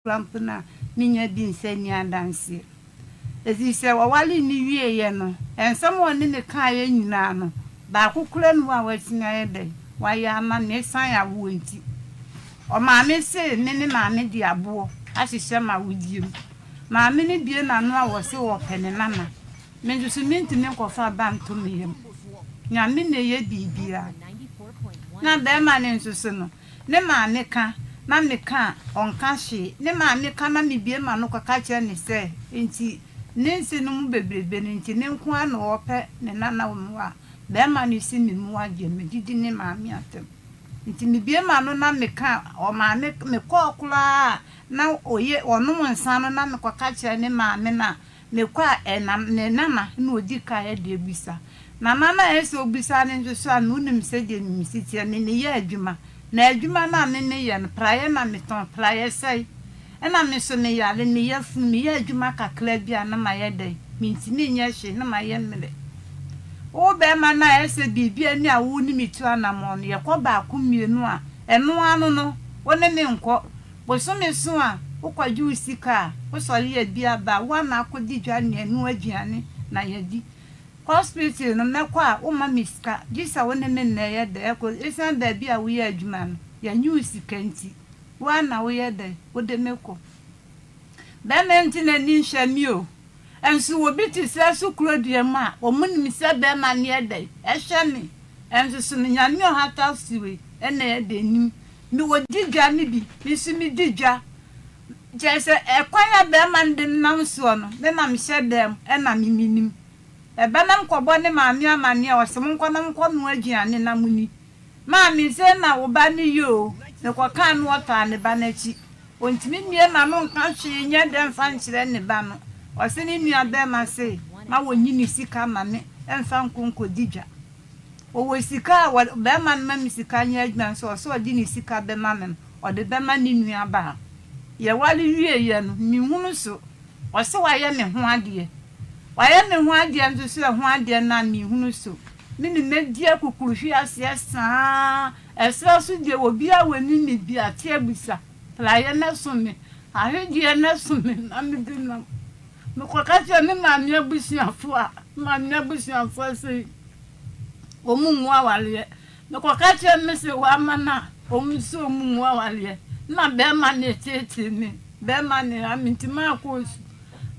Koraa mpo no a, mennya bi nsa nni adanseɛ. Ɛfiri sɛ wɔwaree me wieeɛ no, nsɛm a ɔne me kaeɛ nyinaa no, baako koraa nni hɔ a watumi ayɛ dɛn? Wayɛ ama me ɛsiane awoɔ nti. Ɔmaa me se me ne maame de aboɔ ahyehyɛ m'awodeɛ mu. Maame no bue n'ano a ɔse ɔpɛ ne nana. Me nso so mentumi nkɔfa ba nto me yam. Nyame na ɛyɛ biribiara. Na barima no nso so no, Ne maame ka na meka a, ɔnka hwee. Ne maame ka na mebue m'ano kɔka kyerɛ no sɛ, enti ne nse no mu bebrebe no nti, ne nko ara na ɔrepɛ ne nana wɔ me hɔ a, barima no si me mu agye me de di ne maame atɛm. Nti mebue m'ano na meka a, ɔmaame, mekɔɔ koraa a na ɔyɛ, ɔnom nsa no na mekɔka kyerɛ ne maame no a, Mekɔ a, ɛnam ne nana na ɔdi kan de abisa. Nana no a ɛyɛ sɛ ɔbisa no nso so a, me wonim sɛdeɛ me si teɛ, me meyɛ adwuma. Na adwuma no a me meyɛ no, praeɛ na metɔn, praeɛ sɛe. Ɛna me nso meyare, me yafunu, meyɛ adwuma kakra bi a na mayɛ dɛn, mentumi nyɛ hwee, na mayɛ mmerɛ. Wo barima no a ɛyɛ sɛ biribi ani a wo ne me tu anammɔn no, yɛkɔ baako mmienu a, ɛno ano no, wo ne me nkɔ. Bosome so a wokɔgye wo sika a, wosɔre yɛ bi aba a, wo ara na akɔdi dwa ne ɛno aduane na yɛadi. Kɔ hospital no, mɛkɔ a, womma me sika, gye sɛ wo ne me na ɛyɛ dɛ ɛkɔ. Ɛsiane baabi a woyɛ adwuma no, yɛnnye wo sika nti, wo ara na woyɛ dɛ wode me kɔ. Bɛrima nte n'ani nhwɛ me o. Nso obi te sɛ so kuro dua mu a, wɔnim sɛ bɛrima no yɛ dɛ ɛhwɛ me. Nso so no, Nyame ɔhata siwe na ɛyɛ dɛ nim. Me wɔdi dwa no bi, me nso medi dwa. Kyerɛ sɛ, ɛkwan a barima no de me nam soɔ no, me na mehyɛ dan mu na me menim. Ɛba na mekɔbɔ ne maame amanneɛ a, ɔse monkɔ na monkɔnoa aduane na monni. Maame, sei na wo ba no yɛ o. Mekɔkaa no ɔtaa ne ba no akyi. Ɔntumi mmue n'ano nka hwee nyɛ dɛ mfa nkyerɛ ne ba no. Ɔse ne nua barima se ma wɔnyi ne sika ma me mfa nkɔ nkɔdi dwa. Ɔwɔ sika a wɔ bɛrima no ma me sika nyɛ adwuma nso ɔsɛ ɔde ne sika bɛma me no ɔde bɛma ne nua baa. Yɛware wieɛ no menhunu so ɔsɛ wayɛ me ho adeɛ. Wayɛ me ho adeɛ nso so ɛho adeɛ no a menhunu so. Me ne mɛdi akukuruhwe aseɛ saa. Ɛserɛ so deɛ obiara wɔ ni me bi ate abisa. Praeɛ no ɛso me, ahwedeɛ no ɛso me na mede nam. Mekɔka kyerɛɛ me maame abusuafo a, me maame abusuafoɔ se wɔn mmu awareɛ. Mekɔka kyerɛɛ me se wɔama no a, wɔn nso wɔn mmu awareɛ. Na bɛrima no reteetee me, bɛrima no reha me nti mankɔ su.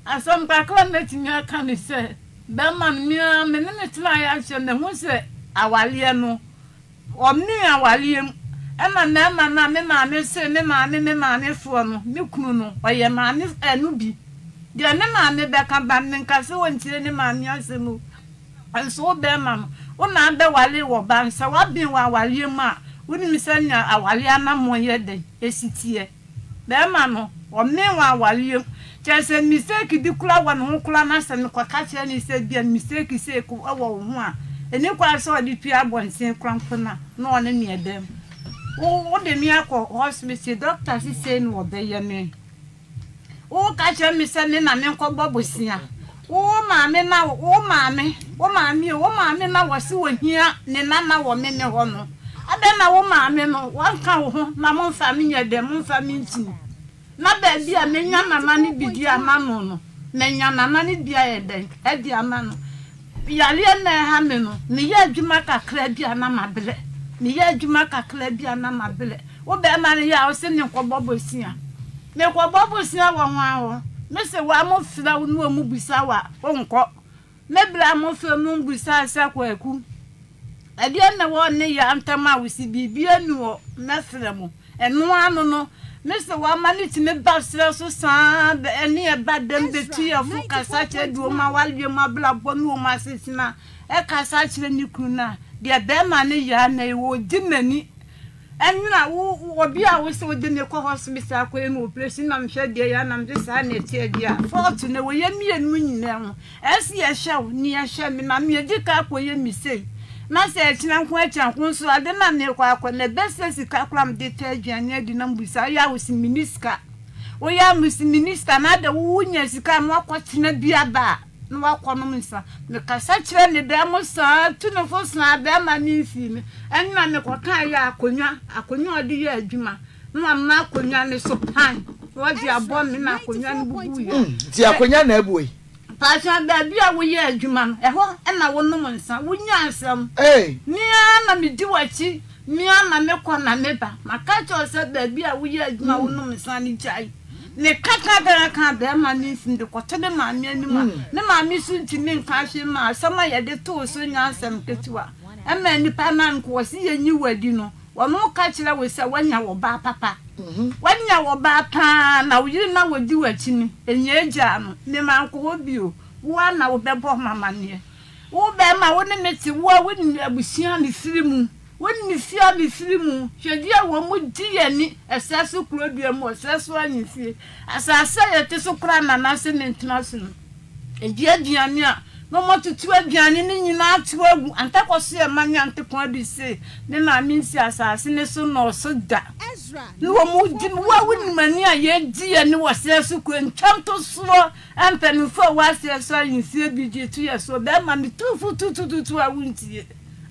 Asɛm kakra a mɛtumi aka ne sɛ, bɛrima no me ara me ne no tenaeɛ akyɛ, mahu sɛ awareɛ no, Wɔmee awareɛ mu. Ɛna mmarima no a me maame se me maame me maame foɔ no, me kunu no, ɔyɛ maame ɛno bi. Deɛ ne maame bɛka ba no, menka sɛ ɔntie ne maame asɛm o. Nso wo barima no, wo na abɛware wɔ ba no, sɛ woaben wɔ awareɛ mu a, wonim sɛnea awareɛ anammɔn yɛ dɛn, ɛsi teɛ. Bɛɛma no, ɔmee wɔ awareɛ mu. Kyerɛ sɛ mistake bi koraa wɔ ne ho koraa na sɛ mekɔka kyerɛ no sɛ bia mistake sei wɔ wo ho a, ɛnni kwan sɛ ɔde pue abɔnten koraa mpo no a, na ɔne me ɛda mu. Wo wode me akɔ hospital, doctor se sei na ɔbɛyɛ me. Woka kyerɛ me sɛ me na menkɔbɔ bosea. Wo maame na wo maame, wo maame o, wo maame na wɔse wɔhia ne nana wɔ me me hɔ no, adɛn na wo maame no wɔnka wo ho na momfa me nyɛ dɛn, momfa me nkyini. Na baabi a mɛnya nana no bi de ama no no, manya nana no bi ayɛ dɛn de ama no. Yareɛ na ɛha me no, meyɛ adwuma kakra bi a na mabrɛ, meyɛ adwuma kakra bi a na mabrɛ. Wo bɛrima no yɛ a ɔse menkɔbɔ bosea. Mekɔbɔ bosea wɔ hwan hɔ? Mese wo a mofrɛ wo ne wɔn bisa wo a, wonkɔ. Me berɛ a mofrɛ me bisaa sɛ Kwaku, ɛdeɛn na ɛwɔ ne Yaa ntam a wose biribiara nni hɔ, mɛfrɛ mo. Ɛno ano no, mese wo ama no tumi ba serɛ so saa bɛ ɛne ɛba dɛm bɛtu yɛn fo kasa kyerɛ deɛ wɔn awareɛ mu abrabɔ ne wɔn asetena ɛkasa kyerɛ ne kunu no a, deɛ bɛrima no yɛ ara na ɔdi m'ani. Ɛnna wo obi a wose wode me kɔ hospital akɔyɛ me operation na mehwɛ deɛ yɛ na mede saa na ɛteɛ deɛ a fault no wɔ yɛ mmienu nyinaa ho. Ɛsɛ yɛhwɛ wo ne yɛhwɛ me na meadi ka akɔyɛ me sei na sɛ ɛkyena nko akyira nko nso ade na merekɔ akɔ na ɛbɛsɛ sika koraa mede tɔ aduane adi na mbusa woyɛ a wose menni sika woyɛ a mese menni sika na adɛ wo wonya sika na wakɔtena bi aba a na wakɔnom nsa. Mekasa kyerɛ ne dan mu saa, tu no fo saa, bɛrima no mfii me. Ɛnna mekɔkaa yɛ akonnwa, akonnwa a ɔde yɛ adwuma, na wama akonnwa no so pan. Na wɔde abɔ me na akonnwa no bubuiɛ. Nti akonnwa na abu yi? Mpakyɛw, baabi a woyɛ adwuma no, ɛhɔ na wonom nsa. Wunya asɛm. Me ara na midi w'akyi, me ara na mekɔ na meba. Maka akyerɛ wo sɛ baabi a woyɛ adwuma a wonom nsa no, gyae. Meka ka ka ka barima no mfim de kɔto ne maame anim a, ne maame nso ntumi nka hwee mma asɛm a yɛde too so nyɛ asɛm ketewa. Ɛma nnipa no anka wɔse yɛnyi wo adi no, Wɔka kyerɛ wo sɛ woanya wo ba papa. Woanya wo ba paa na wo yere no a ɔdi w'akyi no, ɛnyɛ agyaa no. Me mankɔ hɔ bio. Wo ara na wobɛbɔ me amanneɛ. Wo barima, wo ne me te, wo a wonim abusua a mefiri mu, wonim fie a mefiri mu, hwɛ di a wɔdi yɛn ani, ɛserɛ so kurodua mu, ɔserɛ so ahemfie, asase a yɛte so koraa na na se mentena so no. Edi aduane a, na wɔatutu aduane no nyinaa ato agu. Antakɔso mma ne Antekon adi se ne maame nsi asase no so nnɔɔso da. Na wɔdi wo a wonim ani a yɛdi yɛn wɔ serɛ so kɔ ntwamtosoɔ mpanimfoɔ a wɔwɔ aseɛ so ahemfie bi de to yɛ soɔ. Bɛrima metu fo tutututu a wontie.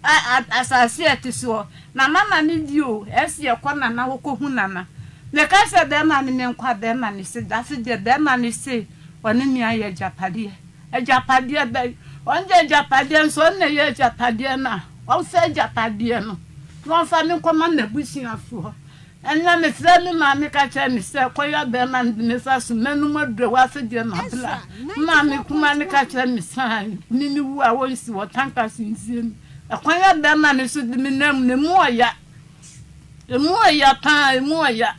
A asase a ɛte soɔ. Nana na ne di o, ɛse yɛkɔ nana hɔ kɔhu nana. Meka sɛ bɛrima no menkɔ a bɛrima no se da so deɛ bɛrima no se Ɔne me ayɛ agyapadeɛ. Agyapadeɛ bɛn? Ɔno deɛ agyapadeɛ nso, ɔno na ɛyɛ agyapadeɛ no a, ɔmfa agyapadeɛ no na ɔmfa me nkɔma m'abusuafoɔ. Ɛnnɛ mefrɛ me maame ka kyerɛ no sɛ, kɔyɛ bɛrima no de me fa so, m'anom aduru, w'afe deɛ mabla. Me maame kumaa no ka kyerɛ me sɛ, aane, me mewu a wɔnsi wɔ tanka so nsie me. Ɛkwan a bɛrima no so de me nam no, emu ɔya. Emu ɔya paa, emu ɔya.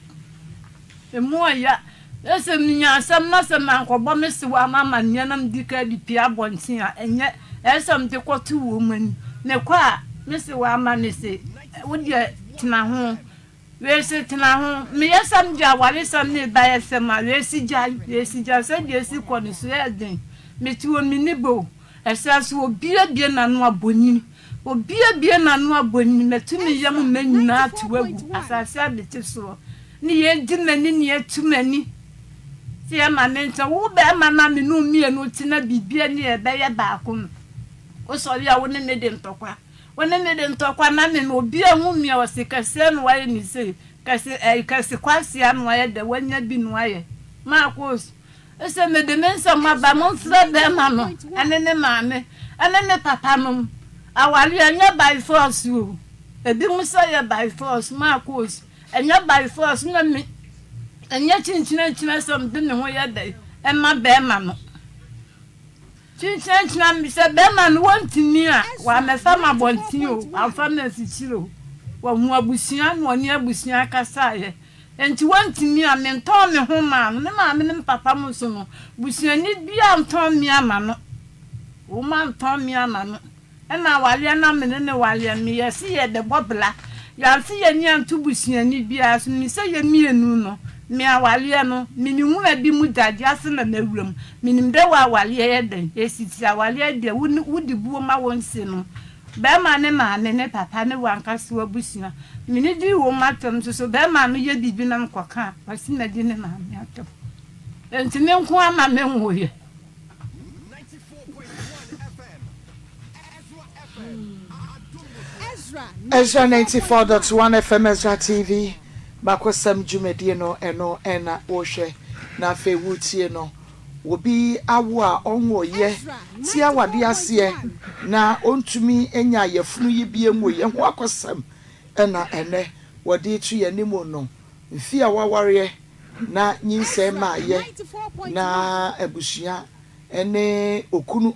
Emu ɔya. Na sɛ minya asɛm na sɛ mankɔbɔ me sew amma amanneɛ na midi kan de pue abɔnten a, ɛnyɛ. Ɛsɛ sɛ mede kɔto wɔn anim. Mekɔ a, me sew ama no se, Wo deɛ, tena ho. Wei se, Tena ho. Meyɛ sɛ mede awaresɛm no reba FM a, wei se gyae, wei se gyae. Sɛdeɛ esi kɔ no so yɛ den. Mete hɔ, minni bo. Ɛsɛ sɛ obiebie n'ano abonini. Obiebie n'ano abonini. Matu me yam mma nyinaa ato agu asase a mete soɔ. Ne yɛdi m'ani ne yɛtu m'ani. Sɛ yɛma me nkyɛn, wo barima no a me ne wo mmienu te na biribiara ni a yɛbɛyɛ baako no, wosɔre a wo ne me de ntɔkwa. Wo ne me de ntɔkwa na me no obi ahu me a ɔse kɛseɛ na wayɛ ne sei, kɛse ɛyi kɛse kwasea na wayɛ dɛ wanya bi na wayɛ. Marcos. Ese mede me nsɛm aba, momfrɛ bɛɛma no ne ne maame ne ne papa nom. Awareɛ ɛnyɛ by force o, ebinom sɛ ɛyɛ by force, Marcos, ɛnyɛ by force na me ɛnyɛ kyinkyinakyina sɛ mede me ho yɛ dɛn ɛma bɛɛma no. Kyinkyinakyina me sɛ bɛɛma no wɔntumi a, wammɛfa me abɔnten o, wamfa me afikyire o, wahu abusua na ɔne abusua kasaeɛ. Enti wantumi a mentɔn me ho maa no. Me maame ne me papa mo nso no, busuani biara antɔn me ama no. Wɔantɔn me ama no. Ɛna awareɛ no a me ne no wareɛ no, meyɛɛ se yɛrebɛbɔ bra. Yɛamfe yɛn ani anto busuani biara so. Menim sɛ yɛn mmienu no, me awareɛ no, menim nwura bi mu dadeɛ ase na mawura mu. Menim dɛ wɔ awareɛ yɛ dɛn. Ɛsisi awareɛ deɛ, wode buo ma wo nse no. Bɛrima ne maame ne papa ne w'ankasa w'abusua. Me ne di wɔn atɛm nso so bɛrima no yɛ biribi na mekɔka a, ɔse madi ne maame atɛm. Enti me nko ara na menwoeɛ. Ezra 94.1 FM Ezra TV Makosɛm dwumadie no ɛno ɛna wohwɛ na afei wotie no. Obi awo a ɔnwo yɛ te awade aseɛ na ɔntumi nya yafunu yi bie nwo yɛ ho akɔsɛm na ɛnɛ wɔde reto yɛn anim no. Mfie a wawareɛ na nyinsɛn maayɛ na abusua ne okunu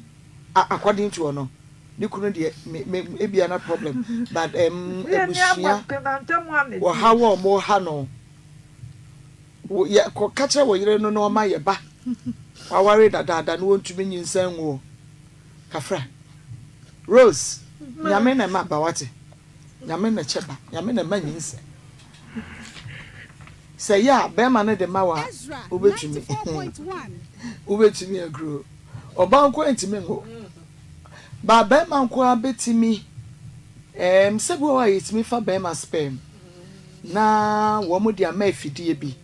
according to ɔno ne kunu deɛ me me ebia na problem but ɛm abusua ɔhaw a wɔha no. Wo yɛ kɔ ka kyerɛ wo yere no na ɔma yɛ ba waware dadaada na wɔntumi nyinsɛn nwo o kafra Rose nyame na ɛma ba wate nyame na ɛkyɛ ba nyame na ɛma nyinsɛn sɛ yɛ a bɛrima no de ma wa wobɛtumi wobɛtumi aguro ɔbaa nko ntumi nwo ba bɛrima nko ara bɛtumi ɛɛm sɛ bi wɔ hɔ a yɛtumi fa bɛrima sperm na wɔde ama afidie bi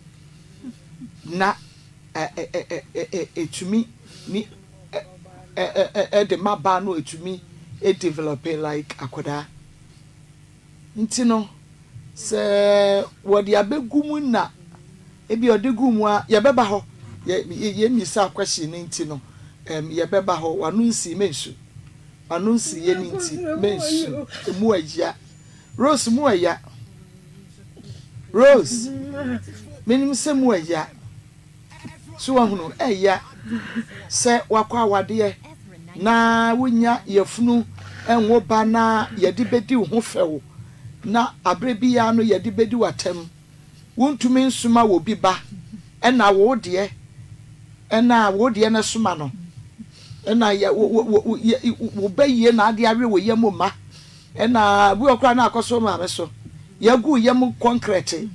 na ɛtumi ni ɛde ma ba no ɛtumi develop like akwadaa nti no sɛ wɔde abɛgu mu na. Ebia ɔde guu mu a, yɛbɛba hɔ. Yɛ, yɛmmisaa question no nti no, ɛm, yɛbɛba hɔ. W'ano nsii, mensu. W'ano nsiiɛ no nti, mensu. Emu ɛya. Rose, mu ɛya. Rose, menim sɛ mu ɛya. So wahunu? Ɛya sɛ wakɔ awadeɛ na wonya yafunu nwo ba na yɛde bɛdi wo ho fɛw na aberɛ biara no yɛde bɛdi wo atɛm. Wontumi nsoma obi ba ɛna wo deɛ ɛna wo deɛ no soma no ɛna yɛ wo wo wo yɛ wo ba yie na ade awe wo yam mma ɛna bi wɔ koraa na akɔso maame so yɛagu wo yam kɔnkrɛte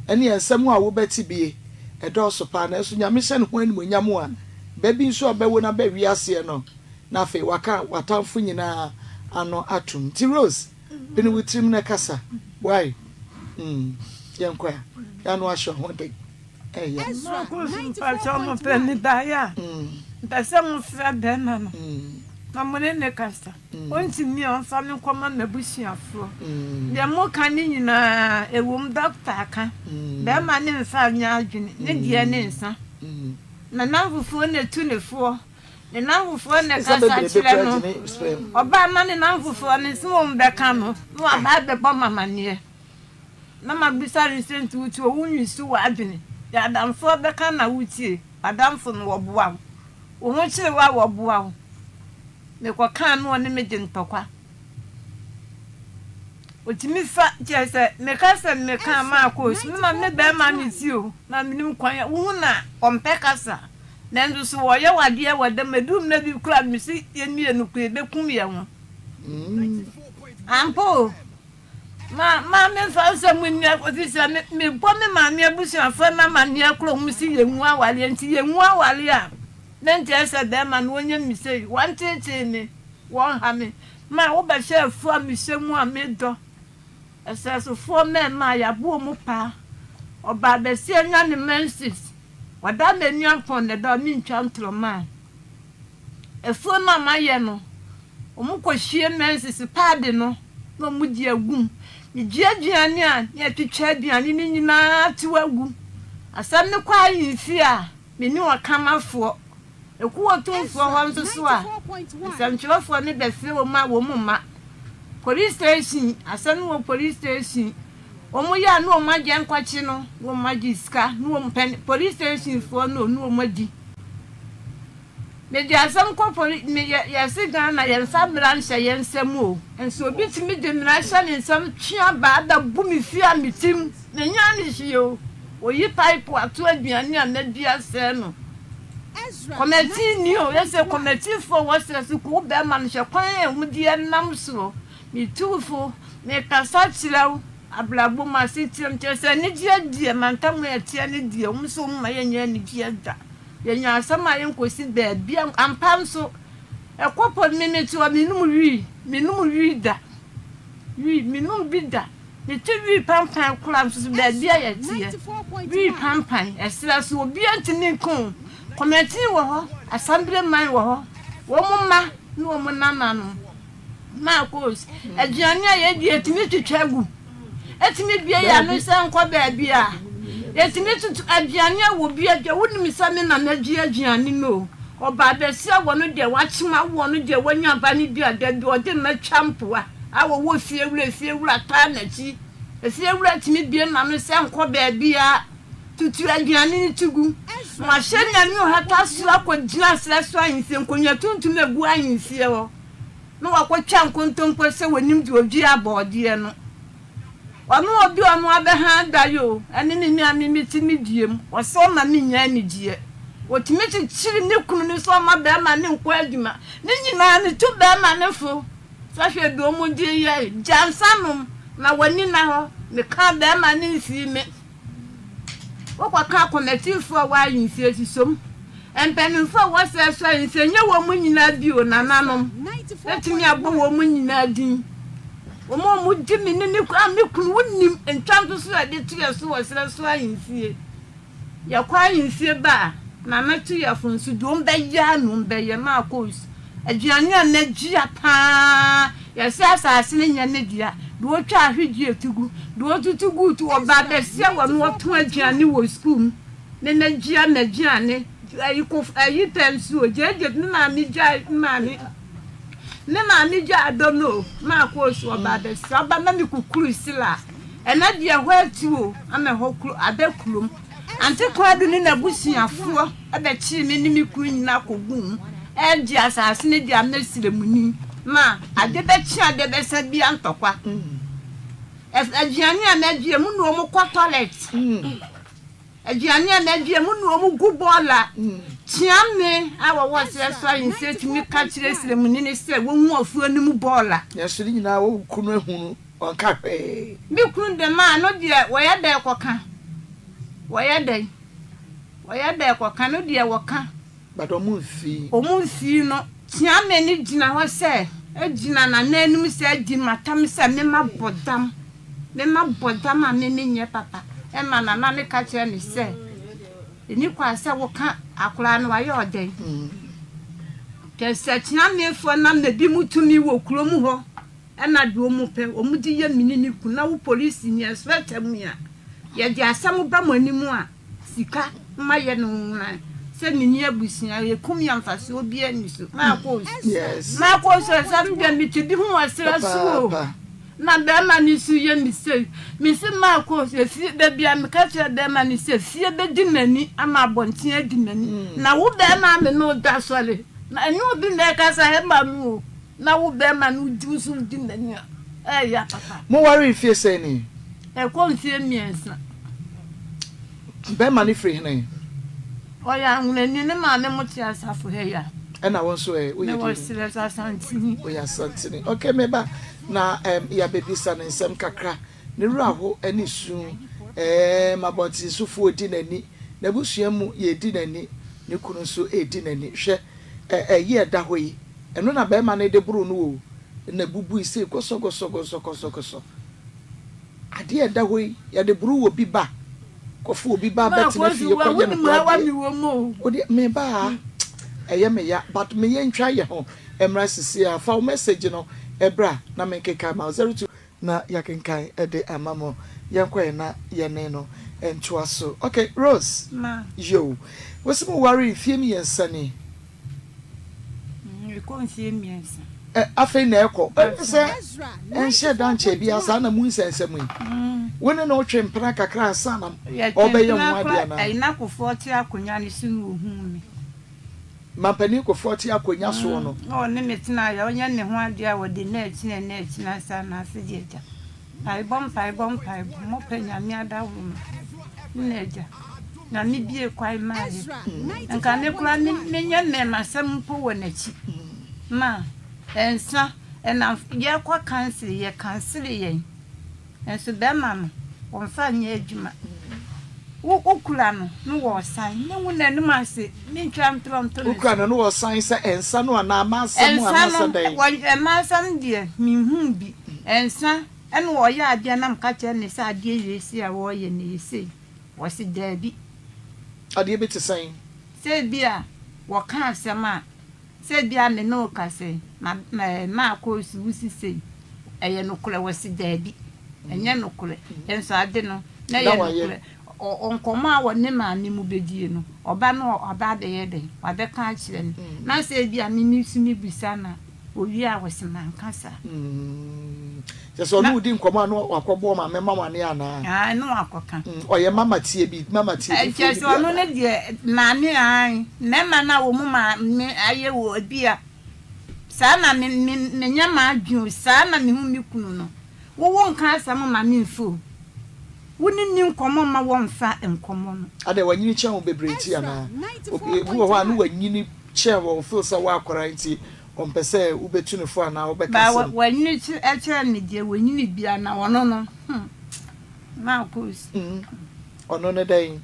ɛne nsɛm a wobɛte bie ɛdɔɔso paa nanso Nyame hyɛ ne ho animuonyam a ba bi nso a ɔbɛwo no aba wiaseɛ no na afei waka w'atamfo nyinaa ano atom nti Rose Pene wo tirim na kasa wai mm yɛnkɔ a yɛano ahyɛ ho den ɛyɛ. Marcus mpakyɛw mo pɛ me baeɛ a mpɛ sɛ mo frɛ bɛɛma no na mo ne no kasa ɔntumi a ɔmfa me nkɔma m'abusuafoɔ deɛ mo ka no nyinaa ɛwom doctor aka bɛɛma no mfa nyɛ adwene ne deɛ ne nsa na namfofoɔ na ɛtu ne foɔ Ne nnamfofoɔ na ɛkasa kyerɛ no. Ɔbaa ma ne nnamfofoɔ no sɛ wɔmmɛka no, na waba abɛbɔ me amaneɛ. Na mabisa no sɛ, Nti wote hɔ, wonwisu w'adwene? Deɛ adamfoɔ bɛka na wotie. W'adamfo no, wɔboa wo. Wo ho kyere wo a, wɔboa wo. Mekɔkaa no, ɔne me gye ntɔkwa. Ɔtumi fa, kyerɛ sɛ, meka sɛ meka a, maakɔ osu. Me ma me bɛrima no ti o, na menim kwan a, wohu no a, ɔmpɛ kasa. Nanso so wɔyɛ wo adeɛ wɔ dɛm? Ɛduru mmerɛ bi koraa a, mese yɛn mmienu koraa yɛbɛkum yɛn ho. Ampa o, ma ma memfa nsɛm nni agorɔ ɛfiri sɛ me mebɔ me maame abusuafoɔ no amanneɛ koraa wɔn se yɛnwu awareɛ nti yɛnwu awareɛ a na nkyerɛ sɛ bɛrima no ɔnyɛ me sei, wɔnteetee me, wɔnha me. Ma wobɛhyɛ afuo a mehyɛ mu a medɔ. Ɛsɛsofoɔ mmarima a yɛabo wɔn paa. Ɔbaa bɛsia nya ne menses. Ɔda m'ani apɔn na ɛda a mentwa ntorɔ maa. Afuo no a mayɛ no, wɔkɔhwie menses paade no na wɔde agu mu. Medua aduane a, na yɛatwitwa aduane no nyinaa ato agu. Asɛm no kɔ ahemfie a, me ne ɔkamafoɔ. Ekuo otumfoɔ hɔ nso so a, nsɛntwerɛfoɔ no bɛfrɛ wɔn a wɔn mma. Police station, asɛm no wɔ police station. Wɔn yɛ a na wɔn agye nkɔkye no, na wɔn agye sika, na wɔn pɛ police station foɔ no na wɔn adi. Mede asɛm kɔ poli me yɛ yɛse Ghana yɛnfa mmara nhyɛ yɛn nsam o. Nso obi tumi de mmara hyɛ ne nsam twe abaa bɛbo me fie a me ti mu. Menyaa no hwee o. Oyi pipe ato aduane a madua sɛɛ no. Kɔmɛtii ni o, yɛsɛ kɔmɛtiifoɔ wɔ serɛ so kuo bɛrima no hwɛ kwan a wɔde yɛn nam soɔ. Me tu fo, mekasa kyerɛ wo, abrabɔ mu asekyerɛ mu kyerɛ sɛ anigyeɛ deɛ mantam a ɛteɛ no deɛ wɔn nso wɔn mma yɛnyɛ anigyeɛ da. Yɛnya asɛm a yɛnkɔsi baabi a ampa nso ɛkɔ pɔ me mete hɔ menom wii, menom wii da, wii menom bi da. Mete wii pampan koraa nso so baabi a yɛteɛ, wii pampan, ɛserɛ so obiara ntumi nka o. Kɔmɛntin wɔ hɔ, asɛmbleman wɔ hɔ, wɔn mma ne wɔn nananom. Marcos, Aduane a yɛdi yɛtumi twitwa gu. Ɛtumi bue yɛn ano sɛ nkɔ baabi a. Yɛtumi tutu aduane a wɔ bi adwa. Wonim sɛ me na madua aduane no o. Ɔbaa bɛsia wɔ no deɛ wakyem awoɔ no deɛ wanya ba no bi a da bi ɔde mma twa mpoa a wɔwɔ fiewura fiewura taa n'akyi. Fiewura tumi bue n'ano sɛ nkɔ baabi a tutu aduane no to gu. Na wahyɛ nnuane ɔhata soro akɔgyina serɛ so ahemfie nkonnwa tuntum agu ahemfie hɔ. na wakɔtwa nkontompo sɛ wɔnim deɛ ɔdua borɔdeɛ no. Ɔno obi a ɔno abɛha da yi o, ɛne me me a me mete me dua mu, ɔsɛ ɔma me nya anigyeɛ. Ɔtumi kyekyere ne kunu no sɛ ɔma barima no nkɔ adwuma. Ne nyinaa metu barima no fo sɛ hwɛ deɛ wɔde yɛ yi, gya nsa nom na w'ani nna hɔ. Meka barima no mfii me. Wokɔka kɔmɛtifoɔ a wɔayi mfeɛ susom, mpanimfoɔ a wɔsɛ so ayi mfeɛ, nyɛ wɔn nyinaa bio, nananom, mɛtumi abɔ wɔn nyinaa din. Wɔn a wɔdi me ne me a me kunu wonim ntwa nso so a yɛde to yɛn so wɔ serɛ so ahemfie. Yɛkɔ ahemfie ba a, nana tu yɛn fo nso deɛ wɔbɛyɛ ara na wɔbɛyɛ. Marcos, aduane a nagyia paa, yɛsɛ asase no nyɛ ne dea. Deɛ ɔtwa ahwedeɛ tu gu, deɛ ɔtutu gu tu, ɔbaa bɛsia wɔ no ɔtɔn aduane wɔ sukuu mu, ne n'agyia n'aduane, ayi kof ayi pɛ nso o, gyegye me maame gyae me maame me maame gyae dɔ no o, maa kɔɔ su ɔbaa bɛsia ɔba ma me kukuru sila, ɛnɛ deɛ ɛhɔ atu o, ama ɛhɔ kuro abɛ kurom. Ante Kwadu ne n'abusuafoɔ bɛkyeree me ne me kunu nyinaa kɔguu mu regye asase no de ama sremuni ma ade bɛkye ade bɛsa bia ntɔkwa. Aduane a mɛgye mu na wɔn kɔ toilet. Aduane a mɛgye mu na wɔn gu bɔɔla. Kyeame a wɔwɔ serɛ so ahemfie tumi ka kyerɛ sremuni no sɛ wɔngu afuo no mu bɔɔla. Nanso ne nyinaa wo kunu ahunu Ɔnka hwee. Me kunu de maa no deɛ wɔyɛ dɛn kɔka wɔyɛ dɛn wɔyɛ dɛn kɔka no deɛ wɔka. But ɔmo nfii. Ɔmo nfii no. Kyeame no gyina hɔ sɛ gyina nana anim sɛ di matam sɛ me ma bɔ dam me ma bɔ dam a me me nyɛ papa ɛma nana no ka kyerɛ no sɛ ɛni kwa sɛ woka akoraa no wayɛ ɔdɛn kyɛ sɛ kyeamefoɔ nam na bi mu tumi wɔ kurom hɔ. Ɛna deɛ ɔmo pɛ ɔmo de yɛ me ne me kunu na wo polisini inspector mu a yɛde asɛm ba mo anim a sika ma yɛ no nwona sɛ me ni abusua yɛkum yɛ mfasoɔ biara nni so maakɔ osu maakɔ osu asɛm deɛ mete bi ho wɔ serɛ so o na bɛrima no nso yɛ me sei mese maakɔ osu efie baabi a meka kyerɛ bɛrima no sɛ fie bɛdi m'ani ama abɔnten adi m'ani na wo bɛrima me ne wo da sɔre na ɛnyɛ obi na ɛkasa ɛma no o. Na wo bɛɛma no di wo so di n'ani a, ɛɛya papa. Mo waree mfie sɛn ni? Ɛkɔ mfie mmiɛnsa. Bɛɛma no firi hene? Ɔyɛ Anwonani, ne maame mo te asafo ha yi a. Ɛna wo nso ɛ, woyɛ deɛn? Mewɔ Serɛs Asanteni. Woyɛ Asanteni. Ok, me ba, na ɛm yɛabɛbisa no nsɛm kakra. Ne werɛ aho ne su. Ɛɛm abɔntensofoɔ di n'ani, n'abusua mu yɛredi n'ani, ne kunu nso redi n'ani. Hwɛ, ɛ ɛyi a ɛda hɔ yi, Ɛno na bɛrima no de boroo no o, na ebubui sei gɔsɔgɔsɔgɔsɔgɔsɔgɔsɔ. Adeɛ a ɛda hɔ yi, yɛde boro wɔ bi ba, kɔfa obi ba bɛtena fie kɔyɛ no ho adeɛ. Wodeɛ meba a, ɛyɛ me ya, but me yɛntwa yɛ ho mmra sisi a, fa wo message no bra na menkenkan ma wo, 02. Na yɛakenkan de ama mo. Yɛnkɔ ɛ na yɛne no ntoa so. Ok, Rose. Ma. Yoo. Wose mo waree mfie mmiɛnsa ni? Mm, ɛkɔ mfie mmiɛnsa. Ɛ, afei na ɛkɔ. Ɛ, sɛ ɛnhyɛ da nkyɛɛ biara saa na mu nsɛnsɛm yi. Wo ne no twe mpena kakra ansa na Yɛtwe ɔrebɛyɛ mpena ho adeɛ koraa, anaa? ɛyi na Kufuor te akonnwa no so na ohuu me. Mampanin Kufuor te akonnwa soɔ no. Na ɔne me tenaeɛ, ɔnyɛ ne ho adeɛ a ɔde nna akyi na nna akyi na saa na ase deɛ agya. Mpaebɔ mpaebɔ mpaebɔ, mopɛ Nyame adawoma nna agya. Nyame bie kwan maa yɛ. Nka me koraa me menyɛ mmɛɛmasɛm mpo wɔ n'akyi. Ma ɛnsa ɛnam yɛkɔ kansere yɛ kansere yɛn. Nanso bɛrima no, wɔmfa nyɛ adwuma. Wo wokura no na wɔresan. Ne wo n'anim ase, mentwa ntorɔ nto ne so. Wokura no na wɔresan sɛ nsa no anaa mmaa mu Nsa anaasɛ no, dɛn? wɔ mmaa nsa no deɛ, menhuu bi. Nsa, ɛna ɔyɛ adeɛ na meka kyerɛ no sɛ adeɛ wei sei a wɔreyɛ no ɛyɛ sei. Ɔse daabi. Adeɛ bi te sɛn? Sɛ ebia wɔka asɛm a, Sɛ ebia me ne wo kasa yi, ma makɔ su, wo si sei, ɛyɛ nokorɛ? Wɔse daabi, ɛnyɛ nokorɛ. Nso ade no, na ɛyɛ nokorɛ. Nkɔmmɔ a ɔne maame mu bɛdie no, ɔba no ɔba abɛyɛ dɛn? Wabɛka akyerɛ no. Na sɛ ebia me me su mebisa no a, ɔwie a ɔse manka saa. Kyerɛ sɛ ɔne wo di nkɔmmɔ a na wakɔbɔ maame ma wo aneɛ anaa? Aane, na wakɔka. Ɔyɛ mama tie bi, mama tie bi foɔ Kyerɛ no sɛ bi ɔno anaa? ne deɛ maame aane, mmarima no a wɔn maame ayɛ wɔ ebi a, saa na me me menyɛ m'adwene o, saa na mehu me kunu no. Wo wo nka asɛm mma me mfa o, wo ne nni nkɔmmɔ mma wɔmfa nkɔmmɔ no. Adɛn, wanyini kyɛn wo bebree nti anaa? Obi ebi wɔ hɔ a ne wanyini kyɛn wo, ɔfeel sɛ wo akwadaa nti ɔmpɛ sɛ wobɛtu no fo anaa wobɛka Ba asɛm. wanyini kyerɛ me deɛ wanyini bia na ɔno no hmm. Marcus. Mm, ɔno ne dɛn?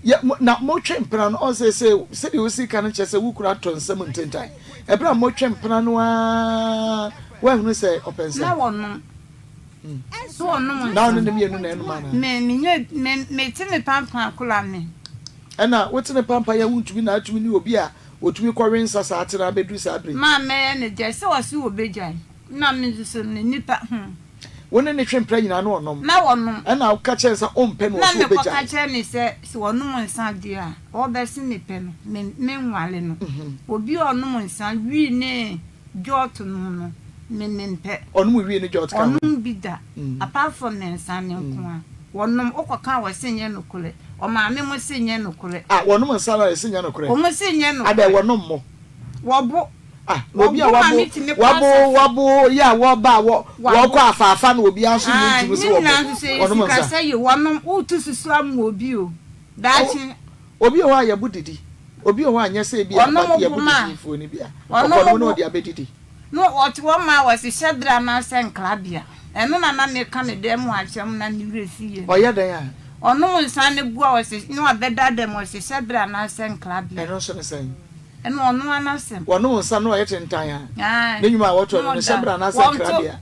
Yɛ, mo, na motwe mpena no, ɔn sɛ, sɛ, sɛdeɛ wosi ka no kyerɛ sɛ wo kunu atɔ nsam ntentan. Ɛberɛ a motwe mpena no ara, woahunu sɛ ɔpɛ nsa? Na wɔnom. Mm. Na wɔnom nsa. Na ɔne ne mmienu na ɛnom anaa? Me, menyɛ, me, mete ne pampan kola me. Ɛna wote ne pampan a wontumi na atumi ne obi a otumi kɔwe nsa saa tena abɛduru saa berɛ yi? Maa mɛyɛ ne dɛ sɛ ɔse ɔbɛgyae. Na me nso so me nipa hmm. Wo ne no twe mpra nyinaa na ɔnom. Na ɔnom. Ɛna woka kyerɛɛ no sɛ wompɛ no Na ɔse mekɔka ɔbɛgyae. kyerɛ no sɛ sɛ ɔnom nsa deɛ a ɔbɛse me pɛ no me menware no. Obi a ɔnom nsa, wii ne jɔt nom no me mempɛ. Ɔnom wii ne jɔt ka ho? Ɔnom bi da. Apart from ne nsa no nko ara. Wɔnom, wokɔka a wɔse nyɛ nokorɛ. Ɔmaame mo se nyɛ nokorɛ. Ah wɔnom nsa no a yɛse nyɛ nokorɛ? Wɔn se nyɛ nokorɛ. Adɛn wɔnom mo? Wɔbo. Ah, na obi a Wɔbo ma wabo, me tumi kɔ wabo, asase. wabo yɛ a wɔba a wɔ, Wabo. wɔkɔ afaafa na obiara nso nni Ae, ntom ne sɛ nyinaa wɔbo, nso sɛ ɛyɛ wɔnom nsa. sikasɛ ye, wɔnom, woreto susu ama obi o, O, daakye. obi wɔ hɔ a yɛbo didi, obi wɔ hɔ a nyɛ sɛ ebi a Wɔnom but bo yɛbo ma, didi mfoɔ no bi a, wɔnom ɔkɔnom na bo. ɔde abɛdidi. No, wɔte hɔ ma wɔse hyɛberɛ anaasɛ nkrabea. Ɛno na na meka me dan mu akyerɛ mo na me werɛ fi yɛ no. Ɔyɛ dɛn a? Ɔnom nsa no gu a ɔse, na wabɛda dɛm, ɔse hyɛberɛ anaasɛ nkrabea. Ɛno nso ne sɛn? Ɛno ɔno ara n'asɛm. Wɔnom nsa na ɔyɛ tentan a, Ae, ne nnwuma a wɔtɔ na no, ne ɔda. hyɛberɛ anaasɛ Wɔnto, nkrabea?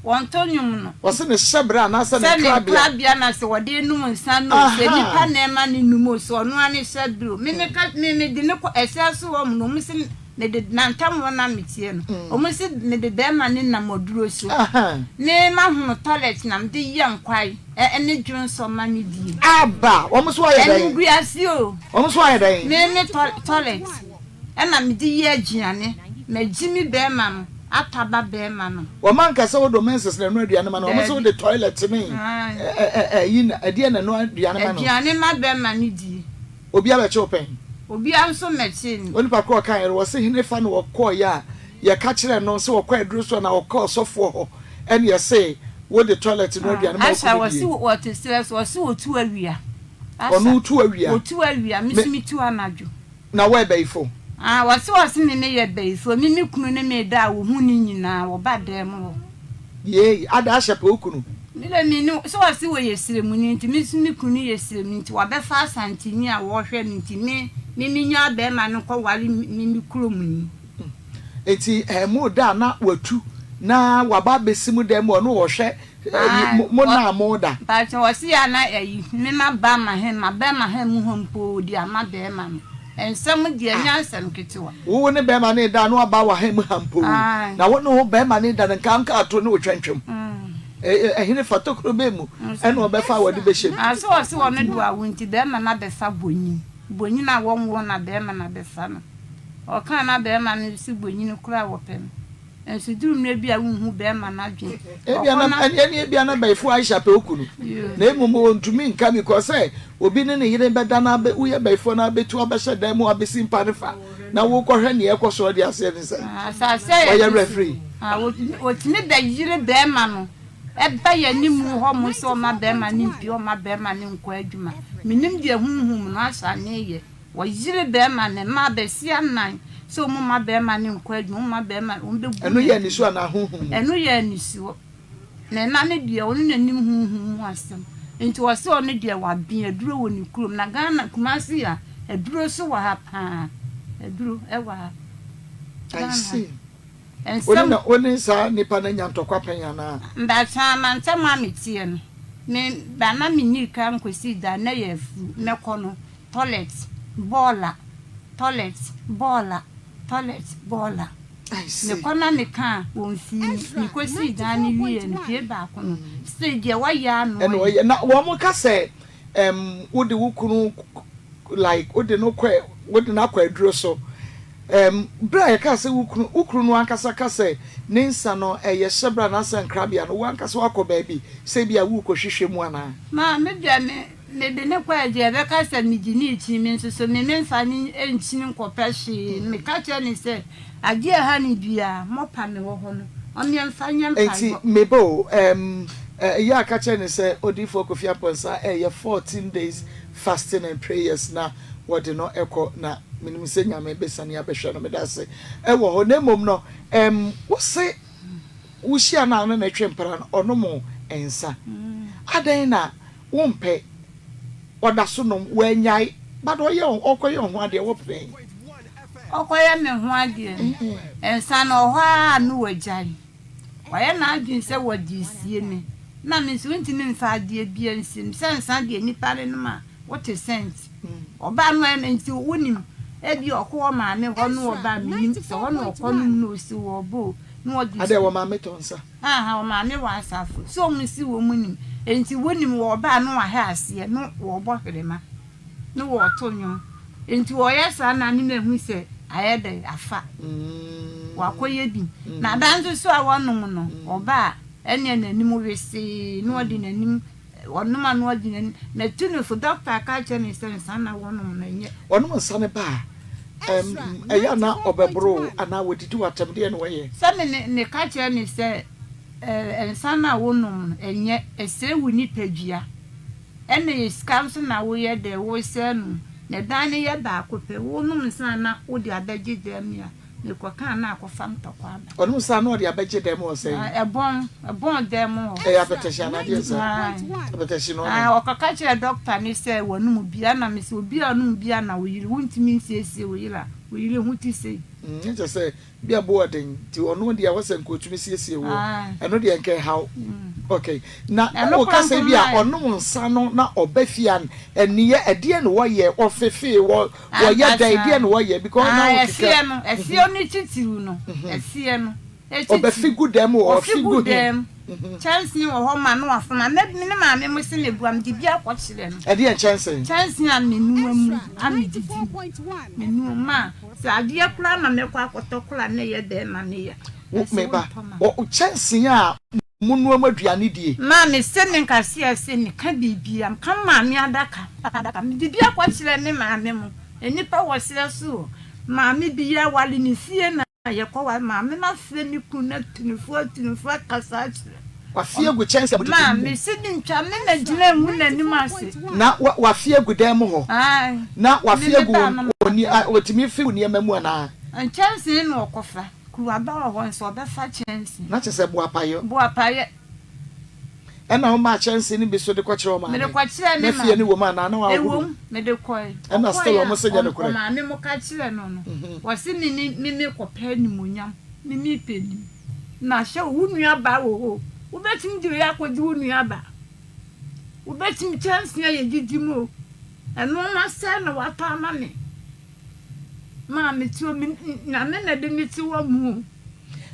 wɔnto nnwom no. Wɔse ne hyɛberɛ anaasɛ ne Sɛ ne nkrabea? nkrabea na sɛ wɔde renom nsa no o, sɛ nnipa Ahaa. na ɛma no nom o, sɛ ɔno ara ne hyɛberɛ o. Me meka, me mede no kɔ ɛserɛ so hɔ nom, wɔn se mede, nantam hɔ na meteɛ no, wɔn se mede bɛrima no nam aduro so. Ahaa. Me mahunu toilet na mede yɛ nkwae ne dwonsɔ ma no die. Aba! Wɔn nso ayɛ dɛn? Animguase o. Wɔn nso ayɛ dɛn? Me me toilet ɛna mede yɛ aduane, magye me bɛrima no atɔ aba bɛrima no. Wɔn anka sɛ wode menses na ɛnoa aduane ma no, wɔn sɛ Daabi. wode toilet ne Ae. ɛyi na ɛdeɛ na ɛnoa aduane ma no. Aduane ma bɛrima no die. Obi abɛkye wo pɛn? Obiara nso mmɛkyee me. Onipa korɔ ɔkaeɛ no, wɔse henefa na ɔkɔeɛ a yɛka kyerɛɛ no sɛ ɔkɔ aduro so anaa ɔkɔ ɔsɔfoɔ hɔ ɛne yɛse wode toilet noa aduane ma wo Asha kunu wɔse die? wɔte serɛ so wɔse wɔtu awia. Asha Ɔno tu awia? Wɔtu awia, me Me. nso metu anadwo. Na wɔyɛ bayifo? Ah wɔse wɔse me meyɛ bayifo, me me kunu ne me da a wɔhu ne nyinaa wɔba dan mu hɔ. Yei, ada ahyɛ pɛ wo kunu? Me de me ne sɛ wɔse wɔyɛ sremuni nti me nso me kunu yɛ sremuni nti wɔabɛfa Asanteni a wɔhwɛ no nti me me menyaa barima no kɔware me me kuromni. Nti eh mo da a na watu na waba abɛsi mo dan mu ɔno ɔhwɛ Ae, mo wɔ nna a mo da. Mpakyɛ wɔse yɛ a na ayi me ma ba ma he ma bɛɛma he mu hɔ mpo de ama bɛɛma no. Nsɛm deɛ ɛnyɛ asɛm ketewa. Wo wo ne bɛɛma no reda a na waba wɔ he mu ha mpo na wo ne wo bɛɛma no reda no nka nka ato ne wo twɛntwɛm. Ɛhene fa tokuro bɛn mu ɛna ɔbɛfa a wɔde bɛhyɛ mu. Ase ɔse ɔno de wawo nti bɛɛma no abɛfa bonyin. Bonyin a wɔnwoo na bɛɛma no abɛfa no. Ɔkaa na bɛɛma no se bonyin koraa wɔpɛ no. Nso duru mmerɛ bi a wonhu bɛɛma no adwene. Ebia na Ɔkɔ na. ɛne ebia na bɛyifo Aisha pɛ okunu na mmom ontumi nka because sɛ obi ne ne yere bɛda na abɛ woyɛ bɛyifoɔ na abɛtu abɛhyɛ dan mu abɛsi mpa ne fa na wokɔhwɛ nea ɛkɔ so ɔde aseɛ ne sɛ Asase a ɔyɛ yɛte so referee. Ah, wɔtumi bɛyere bɛɛma no ɛba yɛn anim hɔ mo sɛ ɔma bɛɛma no mpie ɔma bɛɛma no nkɔ adwuma. Menim deɛ honhom no Aisha ne yɛ. Wɔyere bɛɛma ne mma abasia nan sɛ wɔn mma bɛɛma no nkɔ adwuma, wɔn mma bɛɛma wɔn bɛ gu Ɛno no yɛ adwuma. anisuo anaa honhom mu? Ɛno yɛ anisuo. Na ɛna no deɛ ɔno na nim honhom mu asɛm. Nti ɔse ɔno deɛ waben aduro wɔ ne kurom. Na Ghana, Kumasi ha, aduro so wɔ ha paa. Aduro ɛwɔ ha. I Ghana. see. Wo ne Nsɛm. na wo ne saa nipa no anya ntɔkwa pɛn anaa? Mbasaa mantam a meteɛ no, me ba na menni ka nkɔsii da na yɛ afuru mɛkɔ no Toilet, bɔɔla, toilet, bɔɔla, toilet, bɔɔla. I see. Mekɔ na meka a, wɔmfii me. Mekɔsii dan no wieeɛ no, pie baako no, still deɛ wɔyɛ ara na Ɛna ɔyɛ. ɔyɛ. Na wɔn ka sɛ ɛm wode wo kunu like wode no kɔ wode no akɔ aduro so. Ɛm bere a yɛkaa sɛ wo kunu wo kunu no ankasa ka sɛ ne nsa no ɛyɛ hyɛbrɛ anaasɛ nkrabea no, wo ankasa woakɔ baabi sɛ ebia worekɔhwehwɛ mu anaa? Maa me deɛ me Mede no kɔ a deɛ ɛbɛka sɛ megye no rekyi me nso so me memfa no nkyini nkɔpɛ hwee. Meka kyerɛ no sɛ adeɛ a ɛha no biara mɔpa me wɔ hɔ no ɔmmeɛmfa nyɛ Enti mpaebɔ. me ba o, ɛɛm, ɛyɛ a ka kyerɛ no sɛ Odiyifoɔ Kofi Amponsah ɛreyɛ 14 days fasting and prayers na wɔde no kɔ na menim sɛ Nyame bɛsiane abɛhwɛ no. Meda ase wɔ hɔ. Na mmom no, ɛɛm, wo se wohyia no a wo ne no twe mpena no, ɔnom nsa. Adɛn na Wompɛ, ɔda so nom, wannyae, but ɔyɛ ɔkɔyɛ wo ho adeɛ, wopene. Ɔkɔyɛ me ho adeɛ no, nsa no ɔhɔ ara na wagyae. Wayɛ n'adwene sɛ wɔde resie me, na me nso wontumi mfa adeɛ biara nsie me. Sɛ nsa deɛ nnipa renom a, wote scent. Ɔbaa no ayɛ no nti wonim, ebia ɔkɔ wɔ maame hɔ na ɔba a mennim, sɛ hɔ na ɔkɔnom na ɔsi wɔ ɔba o. Na ɔde Adɛn, wɔ maame tɔ nsa? Aha, wɔ maame wɔ asafo. Sɛ wɔn si wɔn nim. Enti wonim wɔ ɔbaa no wahɛ aseɛ no wɔbɔ hwerema ne wɔto nnwom. Enti wɔyɛ saa na ne mahu sɛ ayɛ dɛn afa. Wakɔyɛ bi. Na da nso so a wɔnom no, ɔba a, ɛnneɛ n'anim wesee na ɔde n'anim Ɔnom a na ɔgye n'ani. Na tu no fo, dɔkta ka kyerɛ no sɛ nsa na wɔnom no ɛnyɛ. Ɔnom nsa no ba a, ɛm, ɛyɛ a na ɔbɛboro wo anaa ɔdidi wo atɛm, deɛn na ɔyɛ? Sɛ me me meka kyerɛ no sɛ, Ɛɛ, nsa no a wonom no, ɛnyɛ, ɛsɛe wo nipadua. Ɛna ɛyɛ sika nso na woyɛ dɛ, woresɛe no. Na dan no yɛ baako pɛ, wonom nsa a na wode abɛgye dan mu a, Mekɔka a na akɔfa ntɔkwa aba. Ɔnom saa na ɔde abɛgye dɛm wɔ sɛn? Ɛbɔn, ɛbɔn dan mu hɔ. Ɛyɛ apɛtɛhye anaa deɛ sɛ? Apɛtɛhye na ɔnom. Ɔkɔka kyerɛɛ dɔkta no sɛ wɔnom bi ɛna mese obi a ɔnom bi a na wo yere, wontumi nsiesie wo yere a, wo yere ho te sei. Ne kyerɛ sɛ bi a bo ɔden nti ɔno deɛ ɛwɔ sɛ nka ɔtumi siesie woɔ. Ɛno deɛ nka ɛhaw. Okay. Na na wo kasa bi a ɔnom nsa no na ɔba fie a ɛneyɛ ɛdeɛ na wɔyɛ ɔfefee wɔ Wɔyɛ dɛn? Deɛn na wɔyɛ? Because na wokeka. Ɛseɛ no, ɛseɛ no titiriw no, ɛseɛ no titiriw. Ɔbɛfi gu dɛm o, ɔfi gu he? Ɔfi gu dɛm. Kyɛnsee wɔ hɔ ma no afom a, me ne maame mo se meboa, mede bi akɔkyerɛ no. Ɛdeɛn kyɛnsee? Kyɛnsee a menoa mu a medidi mu. Menoa mu a, sɛ adeɛ koraa na mɛkɔ akɔtɔ koraa na ɛyɛ dɛn ma me ya. Wo, me ba, kyɛnsee a Monoa mo aduane die. Maa me se me nkaseɛ se me ka biribia mka maame adaka adaka me de bi akɔ kyerɛ me maame mo nnipa wɔ serɛ so o maame bi yɛ ware ne fie na yɛ kɔ ware maame no afrɛ me kunu no atunufo atunufo akasa akyerɛ Wafe agu kyɛnse a mode maa me se me ntwa me na gyina ngu n'anim ase. Na wafe agu dan mu hɔ. Ae Na me wafe me agu ba no wo ni a otumi fe wo nneɛma mu anaa? Nkyɛnsee na ɔkɔfa. Kuruwa ba wɔ hɔ nso ɔbɛfa kyɛnse. Na kyerɛ sɛ boapayɔ. Boapayɛ. Ɛna womaa kyɛnse no bi so de kɔkyerɛ wo maame? Mede kɔkyerɛɛ me Na fie maame. no wom anaa na wahohoro mu? Ɛwom, mede kɔe. Ɛna still Ɔkɔe wɔn a, se nyɛ nokorɛ? ɔmaame mo ka kyerɛɛ no no, ɔse me me me mekɔpɛ animuonyam, me mepɛ nim. Na hwɛ o, wo nua baa wɔ hɔ o, wobɛtumi de wei akɔgye wo nua baa? Wobɛtumi kyɛnse a yɛdidi mu o, ɛnoɔma sɛn na watɔ ama me? Maa me ti o, me Nyame na ɛde me ti wɔ mu o.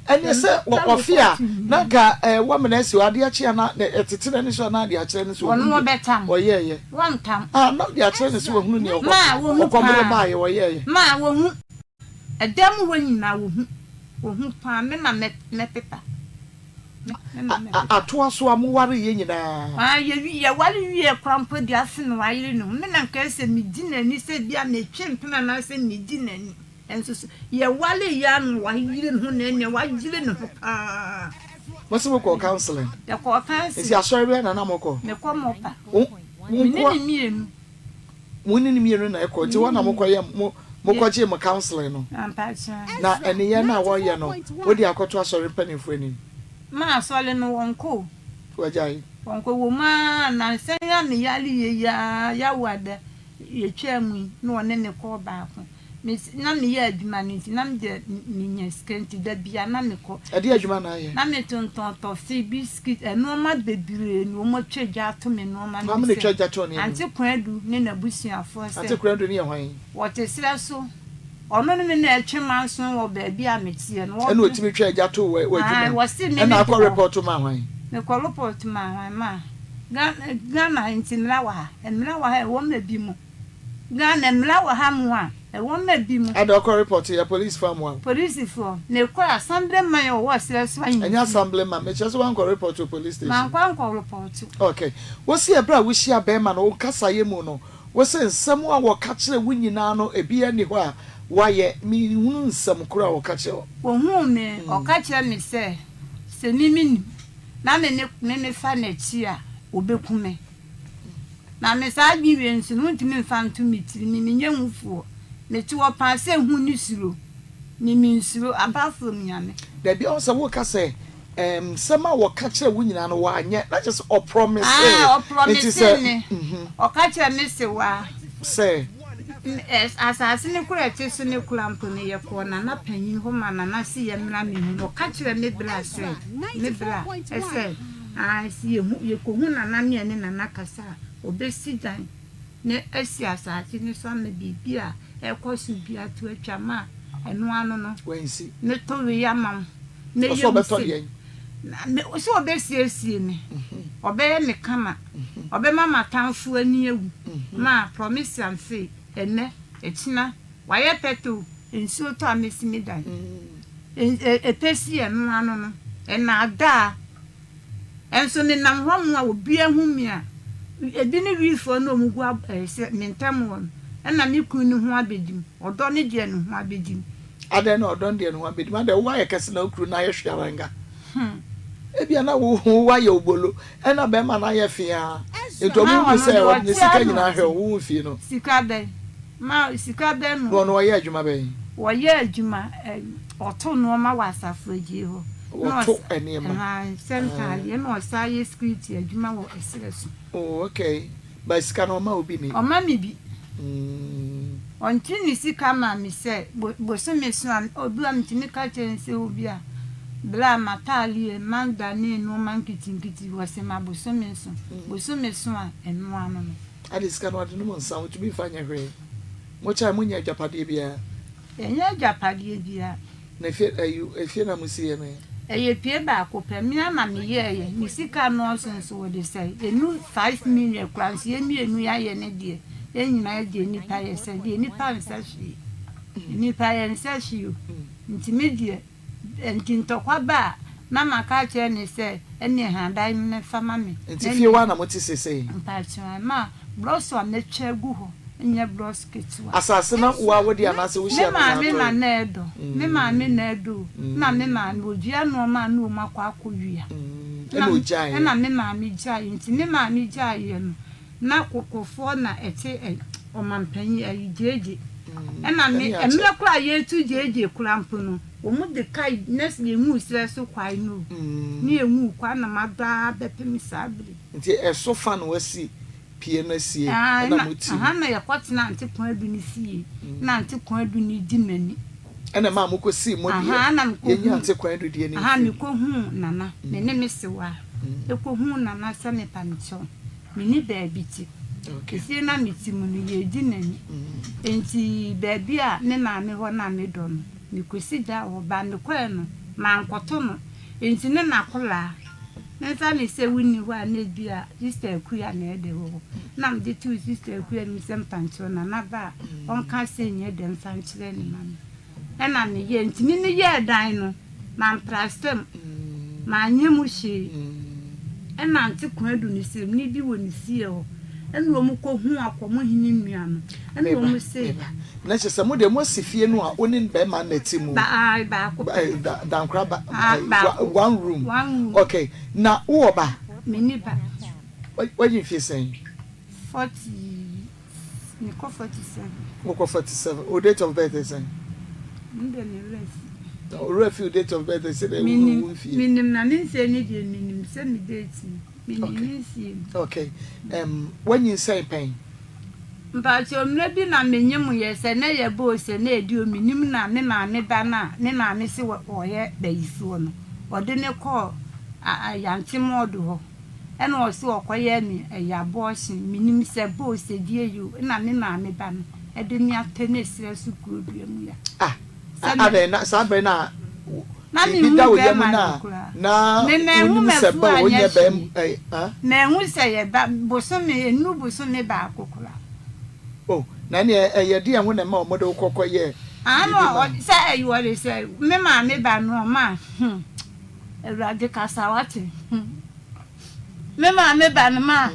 Ɛne sɛ ɔfe a na nka wamena asi hɔ adeɛ kye a na ɛtete n'ani so a na ade akyerɛ no sɛ ɔhunu deɛ ɔyɛɛyɛ. Wɔntam. Ah, na ɔde akyerɛ no sɛ wahunu deɛ ɔkɔm no baeɛ ɔyɛɛyɛ. Maa wɔhu. Ɛdan mu hɔ nyinaa wɔhu. Wɔhu paa, me na mɛpepa. Atoa so a mowareeɛ nyinaa. Ah, yɛware wieeɛ koraa mpo deɛ afe na wayere ne ho. Me na nka ɛsɛ medi n'ani sɛ ebia metwe mpena anaasɛ medi n'ani. Nso so yɛwareeɛ ara na wayere ne ho na ɛnneɛ wayere ne ho paa. Mo se mokɔɔ counseling? Yɛkɔɔ counseling. Nti asɔre bɛn na na mokɔ? Mekɔ Mopa. Me ne ne mmienu. Mo ne no mmienu na ɛkɔ, nti hɔ na mokɔyɛ mo mokɔgyee mo counseling no. Na nneyɛɛ no a wɔyɛ no, wode akɔto asɔre mpanimfoɔ anim? Ma asɔre no wɔnkɔ o. Wɔagyae? Wɔnkɔ. Ɛwɔ mu ara, nnansa yi a meyare yie yi ara, Yawoada yɛtwaa mu yi, na wɔne no kɔɔ baako. Me se na meyɛ adwuma no nti na me deɛ menya sika nti da biara na mekɔ. Ɛdeɛ adwuma na ayɛ? Na metontɔn tɔfe, biscuit, nnoɔma bebree na wɔn atwa gya ato me nnoɔma no Hwan mu na etwa sɛ gya to nneɛma mu? Ante Kwadu ne n'abusuafoɔ sɛ. Ante Kwadu no yɛ hwan? Wɔte serɛ so. Ɔno ne me na ɛtwe manso wɔ baabi a meteɛ no. Ɛna ɔtumi twaa gya too w'adwuma mu? Wɔse me Ɛna ne akɔ de hɔ. repɔto maa hwan? Mekɔ repɔto maa hwan? Maa Ghana, Ghana nti mmara wɔ ha. Mmara wɔ ha ɛwɔ ma bi mo. Ghana mmra wɔ ha mo a ɛwɔ ma bi mo. Ada ɔkɔ report yɛ police foɔ amoa wo. Polisi foɔ me kɔ assembly man ɔwɔ serɛ so ahemfie. Ɛnyɛ assembly man mekyerɛ sɛ wankɔ report wɔ police station. Mankɔ ankɔ report. Ok wose ɛberɛ a wohyia bɛɛma no wo kasaeɛ mu no wose nsɛm a wɔka kyerɛ wo nyinaa no ebiaa nni hɔ a wayɛ menhunu nsɛm korɔ a wɔka kyerɛ wo. Ohuu me ɔka kyerɛ me sɛ sɛ me menim na me me mefa nakyi a ɔbɛku me. Na me saa adwene wei nso no, wontumi mfa nto me tiri. Me menyɛ hufoɔ. Mete hɔ paa sɛ hu ne suro. Me mensuro, apart from Nyame. Dabi, ɔhu sɛ woka sɛ ɛɛm nsɛm a wɔka kyerɛ wo nyinaa no wanyɛ, na kyerɛ sɛ ɔprɔmisee. Ah, Nti ɔprɔmisee sɛ, me. mhm. Ɔka kyerɛ me se waa. Sɛ. Ɛ, asase no kora ɛte so no kora mpo no, yɛkɔɔ Nana panyin hɔ ma Nana se yɛmmra mmehu no. Ɔka kyerɛ me bra sɛ, me bra, sɛ. Aane, sɛ yɛhu, yɛkɔhu Nana ne yɛne Nana kasa a, ɔbɛsi dan na asi asase no so ama biribi a ɛrekɔ so biara to atwa ma ɛno ano no, Wansi. mɛtɔ wei ama wo. Mɛyɛ Ɔsɛ mu ɔbɛtɔ sei. deɛn? Na me, sɛ ɔbɛsiesie me, ɔbɛyɛ me kama, ɔbɛma m'atamfo ani awu. Ma promise am sei, ɛnnɛ, ɛkyena, wayɛ pɛtɛ o, nsuo tɔ a mɛsi me dan. Ɛpɛ si ɛno ano no, ɛnaadaa. Nso menam hɔ mo a obiara hu me a, ebi ne wifoɔ no a wɔgu ab ɛɛ sɛ me ntam hɔ no, ɛna me kunu no ho abɛdi mu. Ɔdɔ no deɛ ne ho abɛdi mu. Adɛn na ɔdɔ no deɛ ne ho abɛdi mu? Adɛn, woayɛ kɛse na wo kunu no ayɛ hwearanka? Ebia na wo woayɛ obolo, ɛna bɛrima no ayɛ feaa. Nti Ma ɔmo hu ɔno sɛ deɛ ɔde ne ɔte sika ara na nyinaa hwɛ ɔte. wo, wo mfie no. Sika bɛn? Ma sika bɛn Na no. ɔno ɔyɛ adwuma bɛn? Wɔyɛ adwuma, ɛ, ɔto nnoɔma wɔ asafo agyie hɔ. Na Wɔto ɔs, nneɛma. ɛhaa, sɛ ntaadeɛ, ɛna ɔsan yɛ security adwuma wɔ ɛserɛ so. Oh, okay. But sika no ɔma wo bi ni? Ɔma me bi. Ɔnte ne sika ma me sɛ bosome so a, obi a metumi ka kyerɛ no sɛ obi a, bra m'atadeɛ, manda ne nnoɔma nketenkete, ɔse ma bosome so. Bosome so a, ɛno ano no. Ade sika no ɔde nom nsa, ɔntumi mfa nyɛ hwee. Mokyɛe monyɛ agyapadeɛ biara. Yɛnyɛ agyapadeɛ biara. Na efie ayi efie na mo si yɛ no ɛ? Ɛyɛ pie baako pɛ, me ara na me yɛɛyɛ, me sika nnɔɔso nso wɔde sɛe, ɛnnu five million koraa nso yɛn mmienu yɛayɛ ne deɛ, yɛn nyinaa yɛ deɛ nnipa yɛ sɛ deɛ nnipa nsɛ hwee, nnipa yɛ nsɛ hwee o, nti me deɛ Enti ntɔkwa ba a, na maka akyerɛ no sɛ, Ɛnneɛ han dan no fa ma me. Enti fie hɔ ara na mote seesei? Mpakyɛw, ɛma blɔs a matwa agu hɔ nyɛ blɔs ketewa. Asase no wo ara wo dea anaasɛ Me wohyia no na maame na atɔe? na ɛdɔ. Me maame na ɛdɔ o. Na me maame, ɔdua nnoɔma a na wɔn akɔ akɔwia. Ɛna ɔgyaeɛ? Ɛna me maame gyaeɛ. Nti me maame gyaeɛ no, Na kokofoɔ na ɛte ɛ ɔmanpanyin ayi gyegye ɛna me mmerɛ koraa a yɛretu gyegye koraa mpo no wɔn de kae na yɛnwuu serɛ so kwae no o ne yɛnwuu kwae na madɔ ara bɛpem saa bere yi. Nti ɛso fa na wasi pie no asie ɛna mo ti mu. Aha na yɛkɔtena Ante Kwadu no fie na Ante Kwadu no di m'ani. Ɛna ɛmaa mokɔsii mo deɛ yɛnyi Ante Kwadu deɛ no mfiri mu. Aha mekɔhuu Nana me ne me sewaa ɛkɔhuu Nana sɛ mepa no kyɛw. Menni baabi te. Efie no a mete mu no, yɛredi m'ani. Enti baabi a me maame hɔ no a medɔ no, mekɔsi da hɔ. Ba mekɔeɛ no, mankɔto no. Enti ne n'akoraa, memfa no sɛ wonni hɔ a na ebia Sista Akua na ɛde wɔ hɔ. Na mede too Sista Akua anim sɛ mpakyɛw Nana ba a, ɔnka sɛ nyɛ dɛ mfa nkyerɛ no ma me. Ɛna meyɛɛ. Nti me meyɛɛ dan no, mamprasta mu, manyɛ mu hwee. Ɛna Ante Kwadu no sremni bi wɔ ne fie hɔ, ɛna wɔn kɔhuu Akɔmhene nua no, ɛna Meba, wɔn se. meba. Na kyerɛ sɛ mo deɛ moasi fie no a wo ne bɛrima na ɛte mu. Ba, ae, baako pɛ. Eh, da, dankora ba, Ah, eh, baako. one room. One room. Okay. Na wowɔ ba? Menni ba. Wadi mfie sɛn? 40. Mekɔ 47. Wokɔ 47. Wo date of birth sɛn? Me deɛ me werɛ afi. Na wo werɛ afi wo date of birth sɛ dɛ wohunu wo mfie? Menim na me mfie no deɛ menim sɛ me date no. Menim me mfie no. Okay. Um, woanyinsɛn pɛn? Mpakyɛw mmerɛ bi na menyem yɛ sɛ na yɛ bɔ o sɛ na ɛdi o menim na me maame ba no a me maame se ɔyɛ bayifoɔ no ɔde no kɔɔ Yantemɔɔdo hɔ. Ɛna ɔse ɔkɔyɛɛ me ɛyi abortion menim sɛ boo sɛ deɛ yi o ɛna me maame ba no ɛde me atɛ ne serɛ so kuro dua mu ya. Ah Sɛ me adɛn na saa berɛ no a na biribi menhu da wo yam bɛɛma no no a koraa na me manhu wonim sɛ m'afuo ba o anyɛ wonyɛ bɛɛm hwee ɛyi ah. manhu sɛ yɛ ba bosome ɛnnu bosome baako koraa. Oh na ɛneɛ ɛyɛ deɛn ho na ɛma wɔde wo kɔ kɔyɛɛ Ah biribi na maa ɔ wo. sɛ ɛyi ɔde sɛ me maame ba no ɔma hmm. Awurade kasa wate. Me maame ba no ma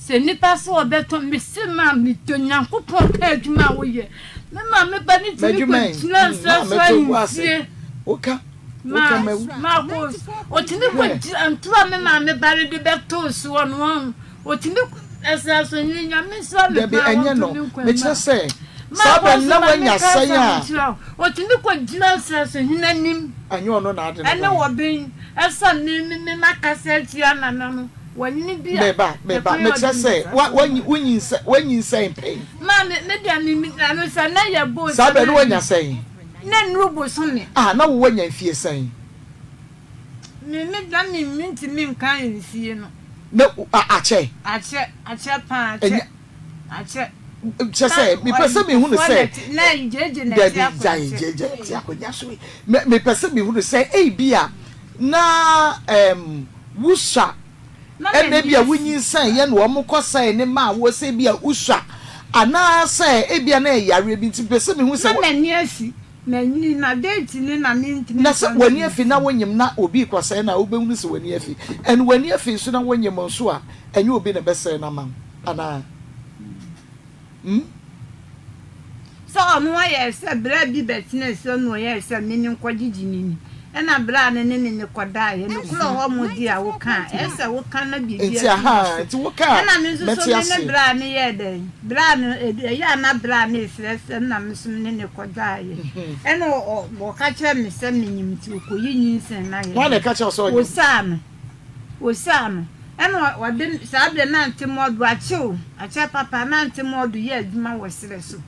sɛ nipa so ɔbɛtɔ mesi ma metɔ Nyankopɔn ka adwuma a woyɛ. Me maame ba no tumi kɔ gyina nsra so ahemfie. Ma ma kɔ ɔtumi kɔ gyina ntura me maame ba no de bɛtoo soɔ no ɔho. Otumi ɛsɛ so nyi nyame nhyira me Dabi paa ɛnyɛ wɔnto no me nkwa mekyerɛ mu a. sɛ Ma saa berɛ kɔ no so na ma wanya menka sɛn asɛm a. nkyerɛ wo. Otumi kɔ gyina nsɛ so hene anim. Ɛnyɛ ɔno na ade no Ɛne bae. wɔben ɛsɛ me me me makasa atia nana no wɔnyini bi a Meba meba ɛkwan a mekyerɛ ɔde me sɛ fa wa so wanyi ba. wonyinsɛ wanyinsɛn pɛn. Ma me me deɛ me me ɛno sɛ na yɛ bo Saa sɛ berɛ no na wanya sɛn. Na nnuru bosome. Ah na wo wanya mfie sɛn. Me me da me mentumi nka nsie no. Na akyɛ. Akyɛ akyɛ paa akyɛ akyɛ. Kyerɛ sɛ, mepɛ sɛ mehu no sɛ, dabi, gyae, gyegye te akonnwa so yi. Mepɛ sɛ mehu no sɛ, ebia na ɛɛm, wusua, ɛna ebia wunyinsɛn yɛ na wɔn kɔsɛe ne maa wo sɛ ebia wusua, anaasɛ ebia na ɛyɛ yareɛ bi nti, mepɛ sɛ mehu sɛ. Na m'ani afi, m'ani, na date no na mentumi Na mfa sɛ nto w'ani me afi tirim. na wonyem na obi rekɔsɛe no a, wobɛhunu sɛ w'ani afi. And w'ani afi nso na wonyem nso a, ɛnyɛ obi na ɛbɛsɛe no ama wo, anaa? Hmm? Sɛ ɔno ɔyɛɛ sɛ bra bi bɛtenaa asuo ano ɔyɛɛ sɛ me ne nkɔgyegye n'ani ɛna bra no ne ne ne kɔdaeɛ no korɔ hɔ mo deɛ a woka a ɛyɛ sɛ woka na biribi Nti ato wo ahaa, so nti woka a ɛna me nso so mɛte me ne aseɛ. bra no yɛɛ dɛn bra no ɛyɛ a na bra no resrɛsrɛ me na me nso me ne no kɔdaeɛ ɛna ɔka kyerɛɛ me sɛ menyim nti ɔkɔyi nyinsɛn no ayɛ Hwan na dɛn ɛka kyerɛ wo sɛ ɔnyem? ɔsaa no. Osian no, nna ɔde saa ber no na Ntemɔdo akyew akyɛ papa na Ntemɔdo yɛ adwuma wɔ serɛ so.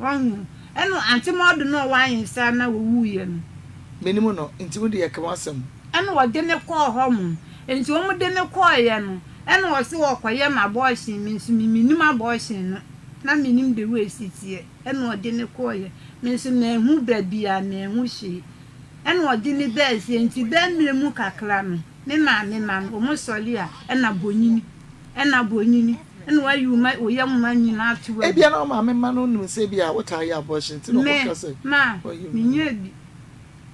Wahu? Ɛna Antemɔdo no a ɔwɔ Ahensa na owuiɛ no. Menim no, nti wo deɛ ka w'asɛm. Ɛna ɔde me kɔɔ hɔ mo. Nti wɔn de me kɔeɛ no, ɛna ɔse ɔɔkɔyɛ me abortion, me nso me mennim abortion no, na mennim the way esi teɛ, ɛna ɔde me kɔeɛ. Me nso manhu baabi a, manhu hwee. Ɛna ɔde me baa fie nti bɛ mmerɛ mu kakra no me maame ma no ɔmo sɔre a ɛna bonyini ɛna bonyini ɛna wayi wo ma wo yam ma nyinaa ato agu. Ebia na wo maame mma no nim sɛ ebia wotaa yɛ abortion nti na Me wɔka sɛ ma wayi wo. menyɛɛ bi.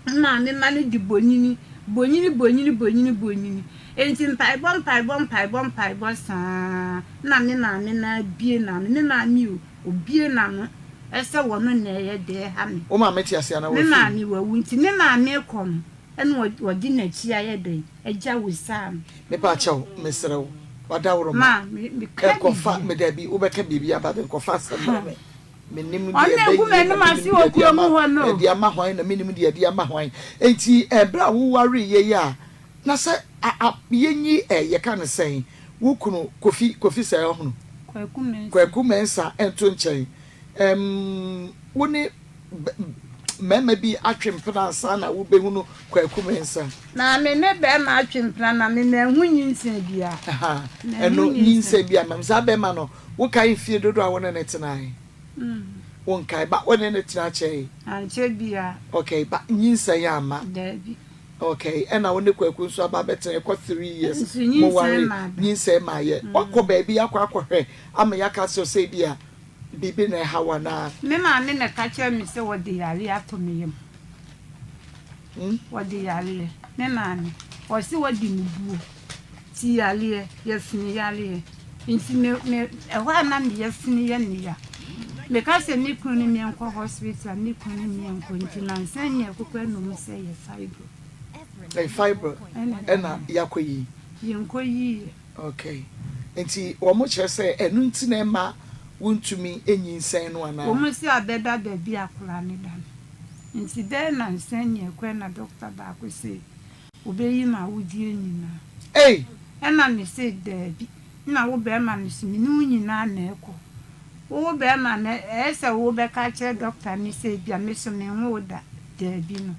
Me maame ma no de bonyini bonyini bonyini bonyini bonyini nti mpaebɔ mpaebɔ mpaebɔ mpaebɔ saa na me maame no abue n'ano me maame o. Obue n'ano sɛ wɔno na ɛyɛ dɛ ɛha me. Wo maame te ase anaa Me wafiri mu? maame wawu nti me maame rekɔ no ɛna ɔde n'akyi ayɛ dɛn agya Wissam. Mepa kyɛw, mesrɛ wo, w'adaworoma, Ma me meka nkɔfa biribi. me dabi, wobɛka biribi aba me nkɔfa asɛm brɛ me. Mennim deɛ Ɔno na egu ɛbɛyie na m'anim mennim ase deɛ wɔ ɛde kurom ama, hɔ no o. ɛde ama hwan na mennim deɛ ɛde ama hwan. Enti ɛberɛ a wowareeɛ yi a, na sɛ a a yɛnyi ɛ, yɛka no sɛn, wo kunu Kofi, Kofi sɛɛ ɔhono? Kwaku Mensah. Kwaku Mensah nto nkyɛn. Ɛmm wo ne mmarima bi atwe mpena ansa na wobɛhunu Kwaku Mensah? Na me ne barima atwe mpena na me manhu nyinsɛn biara. Aha, Manhu ɛno nyinsɛn. nyinsɛn bi amma mu. Saa barima no, wokae mfie dodoɔ a wo ne no tenae? Wonkae, but wo ne no tena kyɛe? Ankyɛ biara. Okay, but nyinsɛn amma? Daabi. Okay ɛna wo ne Kwaku nso aba abɛtena ɛkɔ three years Nso mo nyinsɛn ware maa da. nyinsɛn maa yɛ wakɔ baabi akɔ akɔhwɛ ama yɛaka akyerɛ wo sɛ ebia biribi na ɛha wo anaa. Me maame na ɛka kyerɛɛ me sɛ wɔde yareɛ ato me yam. Wɔde yareɛ. Me maame, ɔse wɔde me buo, ti yareɛ, yafunu yareɛ. Nti me me ɛhɔ a na me yafunu yɛ me ya. Meka sɛ me kunu ne me nkɔ hospital a me kunu ne me nkɔ nti nansa yi ɛkokɔ anum sɛ yɛ fibro. Ɛyɛ fibro ɛna yakɔ yi. Yɛnkɔ yi yɛ. Okay nti wɔn kyerɛ sɛ ɛno nti na ɛma wontumi nyinsɛn no anaa? Wɔn se abɛda baabi a akwadaa no da no nti bɛyɛ nansa ni ɛkɔ ɛna doctor baako se obeyi m'awodeɛ nyinaa. Ei! Ɛna me se daabi. Nna wo bɛrima no so, me ne wo nyinaa na ɛkɔ. Wo wo bɛrima no, ɛyɛ sɛ wobɛka akyerɛ dɔkta no sɛ ebia me so menwoo da? Daabi no.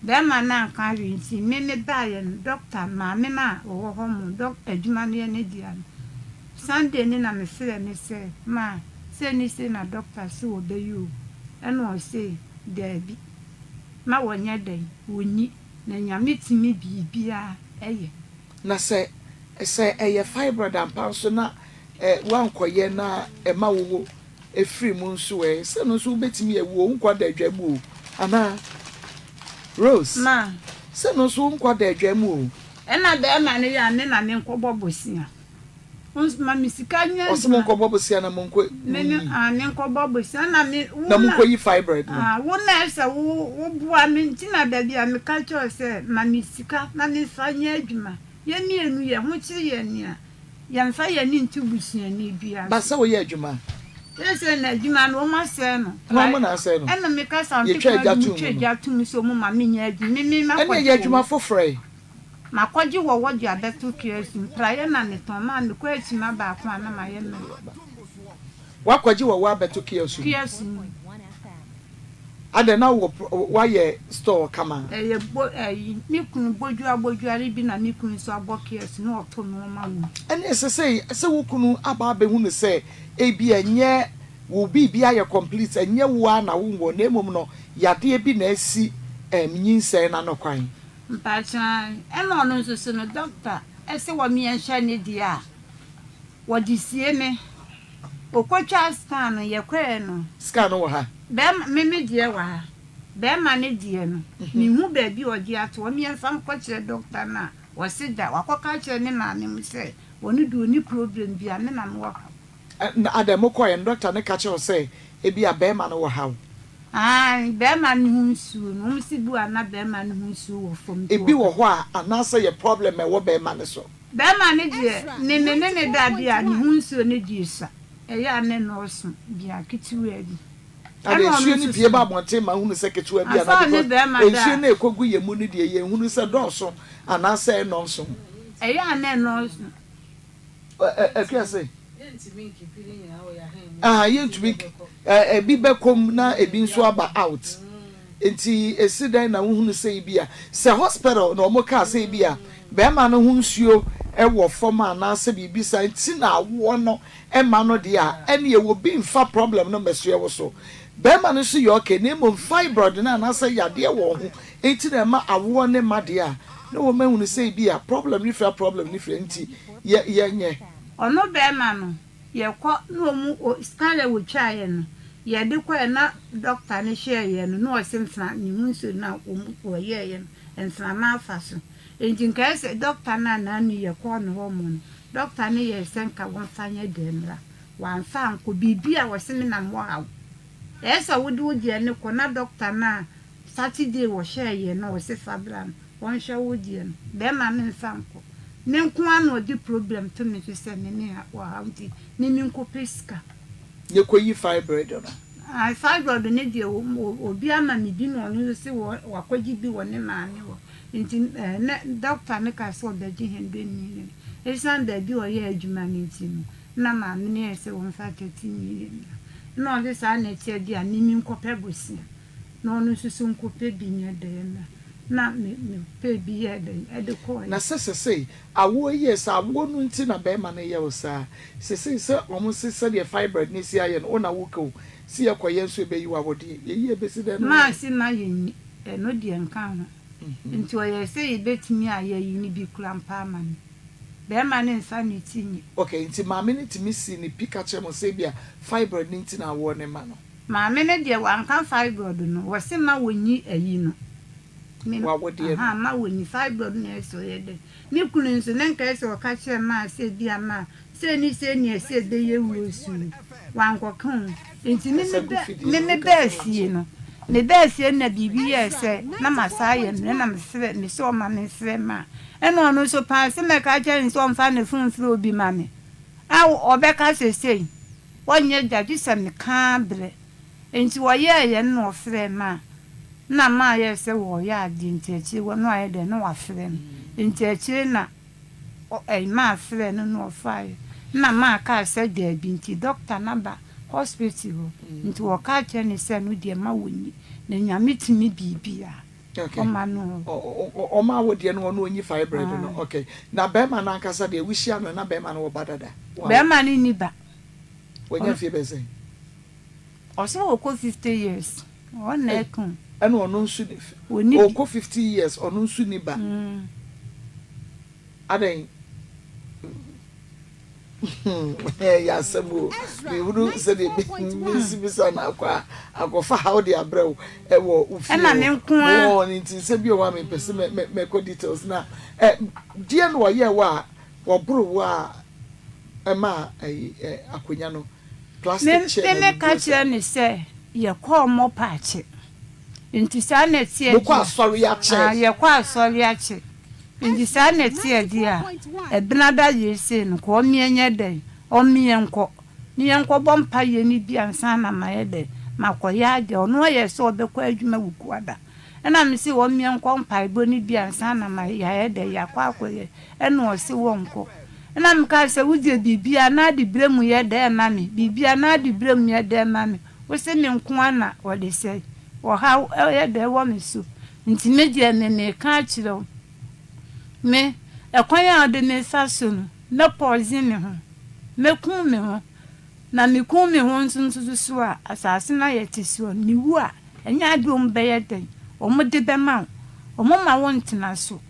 Bɛrima no anka hwee nti, me mebaeɛ no, dɔkta, maame no a ɔwɔ hɔ mo, dɔk, adwuma no yɛ ne dea no, Sunday no na mefrɛɛ no sɛ, Ma, sei ne sei na dɔkta se wɔbɛyɛ o. Ɛna ɔse, Daabi, ma wɔnyɛ dɛn? Wɔnyi, na Nyame tumi biribiara yɛ. Na sɛ sɛ ɛyɛ fibroid ampa nso na woankɔyɛ na ɛma wo firi mu nso ɛ? Sɛ ɛno nso wobɛtumi awu o, wo nkwa da adwa mu o, anaa? Rose, Ma. Sɛ ɛno nso wo nkwa da adwa mu o. Ɛna bɛɛma no yɛ a me na me nkɔbɔ bosea. Wo ma me sika nyɛ adwuma. Ɔse mo nkɔbɔ bosea na mo nkɔ Me ne yi. ah me nkɔbɔ bosea na me wo Na mo na. nkɔ yi fibroid no. Ah wo na ɛsɛ wo wo boa me nti na dabi a me ka kyerɛ wo sɛ ma me sika na me nfa nyɛ adwuma. Yɛn mienu yɛn ho kyere yɛn nea yɛn nfa yɛn ani nto busuani biara Ba so. sɛ wo yɛ adwuma. Seesei na adwuma no wɔn asɛe no. Hwan mo na asɛe no? Ɛna me ka sɛ ante Yɛtwa kwan agya de to mo mu twa no. gya to mu sɛ wɔn ma me nyɛ adwuma me me Ɛne makɔgye ɛyɛ adwuma wɔwɔ. foforɔ ɛ. Makɔgye wɔwɔ de abɛto kiosk mu praeɛ na metɔn maa mekɔ akyima baako a na mayɛ mmerɛ. Wakɔgye wɔwɔ abɛto kiosk mu. Kiosk mu. Adɛn na wowɔ woayɛ store kama? Ɛyɛ bo ɛyi me kunu bodwua bodwuare bi na me kunu nso abɔ kiosk na ɔto nnoɔma wɔ mu. Ɛnneɛ sesei sɛ wo kunu aba abɛhunu sɛ ebia ɛnyɛ wo biribi ayɛ complete, ɛnyɛ wo ara na wonwɔ na mmom no yadeɛ bi na asi ɛɛm nyinsɛn no ano kwan. Mpakyɛw, ɛna ɔno nso so no doctor ɛsɛ wɔ me yɛnhwɛ ne deɛ a wɔde sie me. Ɔkɔtwaa scan no yɛkɔɛ no. Scan no wɔ ha? Bɛɛma, me me deɛ wɔ ha. Bɛɛma no deɛ no, menhu baabi a ɔde ato hɔ, me yɛmfa nkɔkyerɛ doctor no a, ɔse da, wakɔka akyerɛ ne maame mo sɛ ɔno deɛ ɔnni problem biara, me na mewɔ haw. Na adɛn, mokɔeɛ no doctor no ka kyerɛɛ wo sɛ ebia bɛɛma no wɔ haw? Aane, bɛɛma no ho nsuo no, wɔn se bi wɔ a na bɛɛma no ho nsuo wɔ fam nti Ebi wɔka. wɔ hɔ a, anaasɛ yɛ problem a ɛwɔ bɛɛma no so? Bɛɛma no deɛ, me me ne no da deɛ a, ne ho nsuo no deɛ sua, ɛyɛ a na ɛnɔɔso bia, ketewaa bi. Na deɛ Ɛna ɔno nsuo no nso pue so ba no, abɔnten ma hunu sɛ ketewa bi ansa anaa ɔne because bɛɛma da nsuo a. no a ɛkɔgu yɛn mu no deɛ yɛnhunu sɛ dɔɔso anaasɛ ɛnnɔɔso. Ɛyɛ a na ɛnɔɔso. Akua se, Aha yɛntumi ebi bɛkɔ mu na ebi nso aba out. Nti esi dɛn na wohunu sɛ ebi a sɛ hospital na wɔn kaa sɛ ebi a bɛrima no ho nsuo wɔ fam anaasɛ biribi saa nti na awoɔ no ɛma no deɛ a ɛneɛ obi nfa problem no mmɛsoɛ wo so. Bɛrima no nso yɛ okay na mmom fibroid no anaasɛ yadeɛ wɔ ho nti na ɛma awoɔ no mma deɛ a na wɔn ahunu sɛ ebi a problem no firi a problem no firi a nti yɛ yɛnyɛ. Ɔno bɛrima no yɛkɔ na ɔmu o scan a wɔtwaeɛ no yɛde kɔɛ na doctor no hwɛɛyɛ no na ɔse mfra ne ho nsuo no a ɔmu wɔyɛɛyɛ no mframa afa so nti nka ɛsɛ doctor no a naanu yɛkɔɔ ne hɔ mo no doctor no yɛɛ sɛ nka wɔmfa nyɛ dɛn mmra wamfa ankɔ biribi a wɔse me na mewɔ haw ɛyɛ sɛ wode wo deɛ no kɔ na doctor no a Saturday wɔhyɛɛ yɛn no wɔse fa bra no wɔnhwɛ wo deɛ no bɛɛma no nfa nkɔ me nko ara na ɔde problem to me so sɛ me ne ɔhaw nti me me nkɔ pɛ sika. Yɛ kɔ yi fibroid no. Ae fibroid no deɛ obi ama me bi na ɔno nso se wakɔgye bi wɔ ne maame hɔ nti ɛɛ doctor no kaa sɛ ɔbɛgye hundred million ɛsiane baabi a ɔyɛ adwuma no nti no na maame no yɛɛ sɛ wɔmfa 30 million na ɔse saa na ɛteɛ deɛ a me me nkɔ pɛ bosea. Na ɔno nso so nkɔpɛ bi nyɛ dɛn na na me mepɛɛ bi yɛɛ dɛn ɛde kɔeɛ. Na sɛ sesei awoɔ yi yɛ sɛ awoɔ no nti na bɛɛma no yɛ wo saa sesei sɛ ɔmo se sɛdeɛ fibroid no si ayɛ no wo na wo ka o se yɛ kɔ yɛ nso ɛbɛyi wo awodeɛ yɛyi ɛbɛsi dɛn na Maa woayɛ. se ma yɛnyi ɛno deɛ nka ho nti ɔyɛɛ sɛ yɛbɛtumi a yɛayi no bi kora mpo ama me bɛɛma no nfa ne ti nyɛ. Ok nti maame no tumi sii ne pi ka kyerɛ mo sɛ ebia fibroid no nti na awoɔ no ma no. Maame no deɛ wanka fibroid no wɔse ma wɔnyi ayi no me W'awodeɛ no. ahaa ma wɔnyi fibroid no ɛsɛ ɔyɛ dɛn me kunu nso na nka ɛsɛ ɔka kyerɛ maa sɛ ebia maa sei ne sei ne ɛsɛ ɛbɛyɛ wuo su no wankɔka o nti me Kasa me gu bɛ fidie me no me mu bɛɛ kasa wɔ fie so. no me bɛɛ fie no na biribi yɛɛ sɛ na masan ayɛ mmerɛ na mesrɛ me sɛ ɔma me mfrɛ maa ɛna ɔno nso paa sɛ mɛka akyerɛ no sɛ ɔmfa ne phone mfrɛ obi ma me a ɔbɛka sɛ sei Ɔnyɛ da gye sɛ meka ara brɛ. Enti wɔyɛeɛ no na ɔfrɛɛ me a, na mayɛ sɛ wɔreyɛ adeɛ nti akyire hɔ na wayɛ dɛn na wafrɛ me. Enti akyire na ɔ ɛyi maa frɛɛ no na ɔfaeɛ. Ɛna maa kaa sɛ daabi nti dɔkta no aba hospital hɔ nti wɔka kyerɛ no sɛ ɛno deɛ mma wɔnyi na Nyame tumi biribiara. Okay. Ɔma no. Ɔma wo deɛ no ɔno ɔnyi fibroid no. Okay. Na bɛrima no ankasa deɛ wohyia no na bɛrima no wɔ ba dada? Bɛrima no nni ba. Wanya mfie bɛyɛ sɛn? Ɔsɛ ɔkɔ 50 years. Ɔno na ɛka o. Ɛna ɔno nso ni ɔkɔ 50 years ɔno nso ni ba. Adɛn? Ɛyɛ asɛm o. Mehunu sɛdeɛ mesi bisa no akɔ a akɔfa haw de abrɛ wo ɛwɔ wo fie Ɛna me nko ara. hɔ. Nti nsɛm bi wɔ hɔ a mempɛ sɛ mɛkɔ details na deɛ na ɔyɛɛ wo a wɔboro wo a ɛmaa ayi akonya no plastic chair Me na me ka abubuo saa. kyerɛ no sɛ yɛkɔɔ mɔpaakye nti saa na ɛteɛ Mokɔ deɛ asɔre akyɛ. Ah yɛkɔ asɔre akyɛ nti saa na ɛteɛ deɛ a ɛbenada yei sei no kɔ ɔmeɛ nyɛ dɛn ɔmeɛ nkɔ ne yɛnkɔ bɔ mpaeɛ no bi ansa na mayɛ dɛn makɔyɛ adeɛ ɔno ɔyɛ sɛ ɔbɛkɔ adwuma wukuada Ɛna me se wɔn yɛnkɔ mpaebɔ no bi ansa na ma yayɛ dɛ yakɔ akɔyɛ ɛna ɔse wɔnkɔ ɛna me kaa sɛ wodeɛ biribiaa na ade brɛ mu yɛ dɛ ma me biribiaa na ade brɛ mu yɛ dɛ ma me wose me nkoa na ɔde sɛ Ɔhaw yɛ dɛn wɔ me so? Nti me deɛ me meka akyerɛ wo, me, ɛkwan a wode me fa so no, mɛ poison me ho, mɛkum me ho, na mekum me ho nso nso so a, asase no a yɛte soɔ no, mewu a, ɛnyɛ adeɛ wɔn bɛyɛ dɛn, wɔn de bɛma wo, wɔn mma wo ntena so.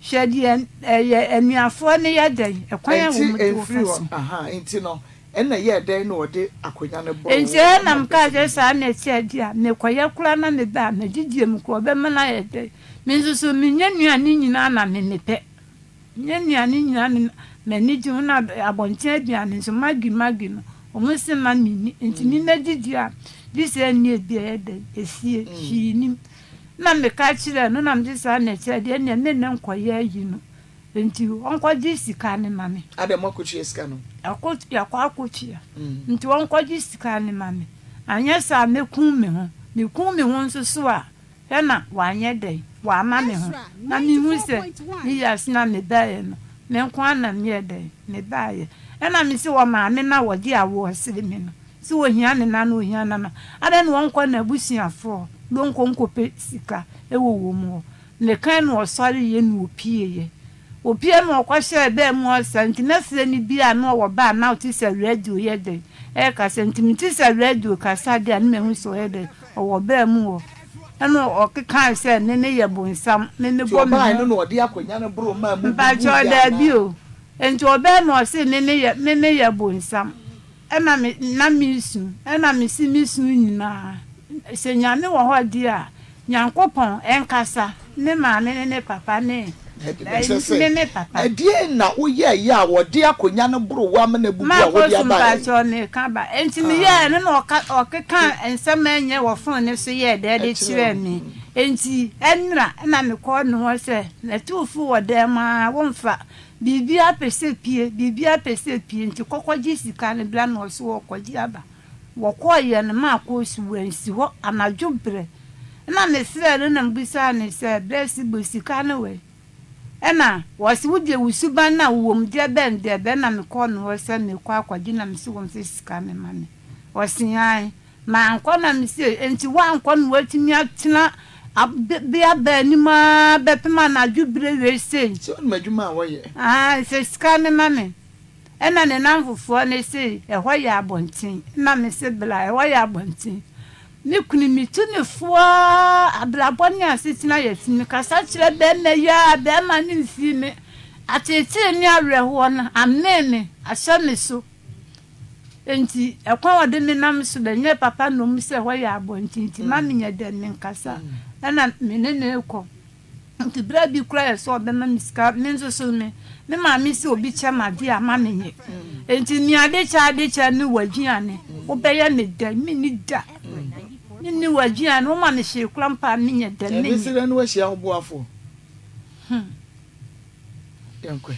Hwɛ deɛ ɛyɛ anuafoɔ no yɛ dɛn, ɛkwan a Enti wɔn de wo ɛmfiri fa hɔ, so. ahaa, enti no, ɛnna ɛyɛɛ dɛn na ɔde akonnwa no boroo Enti wo ɛɛ na na ɔpɛ mekaa sɛ sɛ mehu? saa na ɛteɛ deɛ a, mekɔyɛ koraa na meba a, m'adidie mu koraa ɔbɛma no ayɛ dɛn? Me nso so menyɛ nnuane nyinaa na me mepɛ. Menyɛ nnuane nyinaa na m'ani gye ho na abɔnten aduane nso maggi maggi no, wɔn se mma menni. Enti me mɛdidi a, gye sɛ ɛnni ebi a ɛyɛ dɛn? Efie, hwee nnim. Ɛna meka kyerɛɛ no na mese saa na ɛteɛ deɛ ɛnneɛ me ne nkɔyɛ ayi no. Enti ɔnkɔgye sika no ma me. Adɛn, moakɔtua sika no? Yɛakɔ, yɛakɔ akɔtua. Nti ɔnkɔgye sika no ma me. Anyɛ saa a, mɛkum me ho. Mekum me ho nso so a, hwɛ na wanyɛ dɛn? Wamma me ho. Na mehu sɛ me wiase no a mebaeɛ no, me nko ara na meyɛɛ dɛn? Mebaeɛ. Ɛna mese ɔmaame no a ɔgye awoɔ sere me no, sɛ ɔhia ne na na ɔhia nana, adɛn na ɔnkɔ n'abusuafoɔ na ɔnkɔ nkɔpɛ sika wɔ wɔn hɔ? Ne kan na ɔsɔreeɛ na ɔpieeɛ. Ɔpie na ɔkɔhyɛɛ baa mu ɔsa nti na frɛ no bi a na ɔwɔ baa na ɔte sɛ radio yɛ dɛn ɛrekasa nti mete sɛ radio kasa deɛ a na mahu sɛ ɔyɛ dɛn ɔwɔ baa mu hɔ. Ɛna ɔkekae sɛ me meyɛ bonsam me Nti mebɔ me ɔbaeɛ ho no na ɔde akonnwa no boroo maa mu Mpakyɛw bubuiɛ daabi anaa? o. Nti ɔbaa mu ɔse me meyɛ me meyɛ bonsam. Ɛna me na meresu, ɛna mese me su nyinaa, sɛ Nyame wɔ hɔ deɛ a, Nyankopɔn nkasa, me maame ne me papa ne Dabi, mekyerɛ sɛ, me me papa. ɛdeɛn na woyɛeɛ a wɔde akonnwa no boroo wo amena bubu a wode Makɔ so abaeɛ? mpakyɛw meka ba. Enti meyɛɛ no na ɔka ɔkeka nsɛm a ɛnyɛ wɔ phone no so yɛɛ dɛ de Ɛkyerɛɛ kyerɛɛ wo. me. Enti ɛnora na mekɔɔ ne hɔ sɛ, matu wo fo wɔ dan mu ara, womfa. Biribiara pɛ sɛ pue, biribiara pɛ sɛ pue, nti kɔ kɔgye sika no bra na ɔse ɔɔkɔgye aba. Wɔkɔɔeɛ no maa koosu wansi hɔ anadwo berɛ. Ɛna me frɛɛ no na me bisaa no sɛ brɛ Sibo sika no wɛn? Ɛna ɔse wo deɛ wo suban no a wowɔ mu deɛ bɛn deɛ bɛn na mekɔɔ ne hɔ sɛ meekɔ akɔgye na mese wɔmfa sika no ma me. Ɔse aane. Mankɔ na mise, Enti woankɔ na woatumi atena bea baanim ara bɛpem anadwo bere wei sei? Sɛ wonim adwuma a wɔyɛ. Aane, sɛ sika no ma me. Ɛna ne nnamfofoɔ no se, Ɛhɔ yɛ abɔnten. Ɛna mese, Bra, ɛhɔ yɛ abɔnten. Me kunu, metu no fo ara, abrabɔ ne asetena yɛ fi. Mekasa kyerɛ barima yi ara, barima no mfii me. Ateetee ne awerɛhoɔ no amee me, ahyɛ me so. Enti ɛkwan a ɔde me nam so dɛ nyɛ papa na ɔmu sɛ hɔ yɛ abɔnten nti ma menyɛ dɛn menkasa ɛna me ne no rekɔ nti berɛ bi koraa yɛ sɛ ɔbɛma me sika me nso so me me maame sɛ obi kyɛ me adeɛ a ma menyɛ enti me ade kyɛ ade kyɛ ne w'aduane wobɛyɛ me dɛn menni da menni w'aduane woma me hwee koraa mpo a menyɛ dɛn menyɛ. Ɛbɛsi dɛn na woahyia wo boafoɔ? Yɛnkɔ ɛ.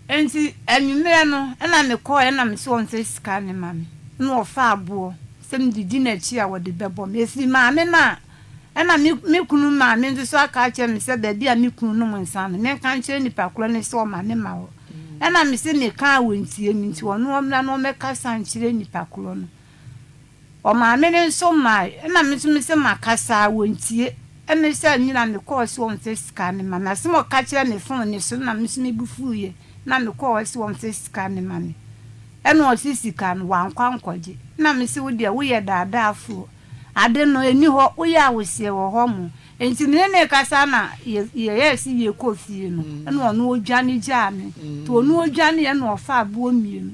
Enti anwummerɛ no na mekɔeɛ na mese ɔmfa sika no mma me na ɔfaa aboɔ sɛ mede di n'akyi a wɔde bɛbɔ me. Ɛfiri maame no a ɛna me me kunu maame nso so aka akyerɛ me sɛ baabi a me kunu nom nsa no menka nkyerɛ nipa korɔ no sɛ ɔma me ma hɔ. Ɛna mese meka a wɔntie me nti ɔno ɔmmra na ɔmmɛkasa nkyerɛ nipa korɔ no. Ɔmaame no nso mae, ɛna me nso mese makasa a wɔntie. Ɛne sɛ nyina mekɔɔ sɛ wɔmfa sika no ma me. Asɛm a ɔka kyerɛɛ me fon no so no na me nso me bo fuiɛ na mekɔɔ hɔ sɛ wɔmfa sika no ma me. Ɛna ɔse sika no wankɔ ankɔgye. Ɛna mese wo deɛ woyɛ daadaafoɔ. Ade no ɛni hɔ, woyɛ a woseɛ wɔ hɔ mo. Enti me ne no rekasa na yɛyɛɛ sɛ yɛrekɔ fie no, ɛna ɔno ɔdwane gyaa me. Nti ɔno ɔdwaneeɛ na ɔfaa aboɔ mmienu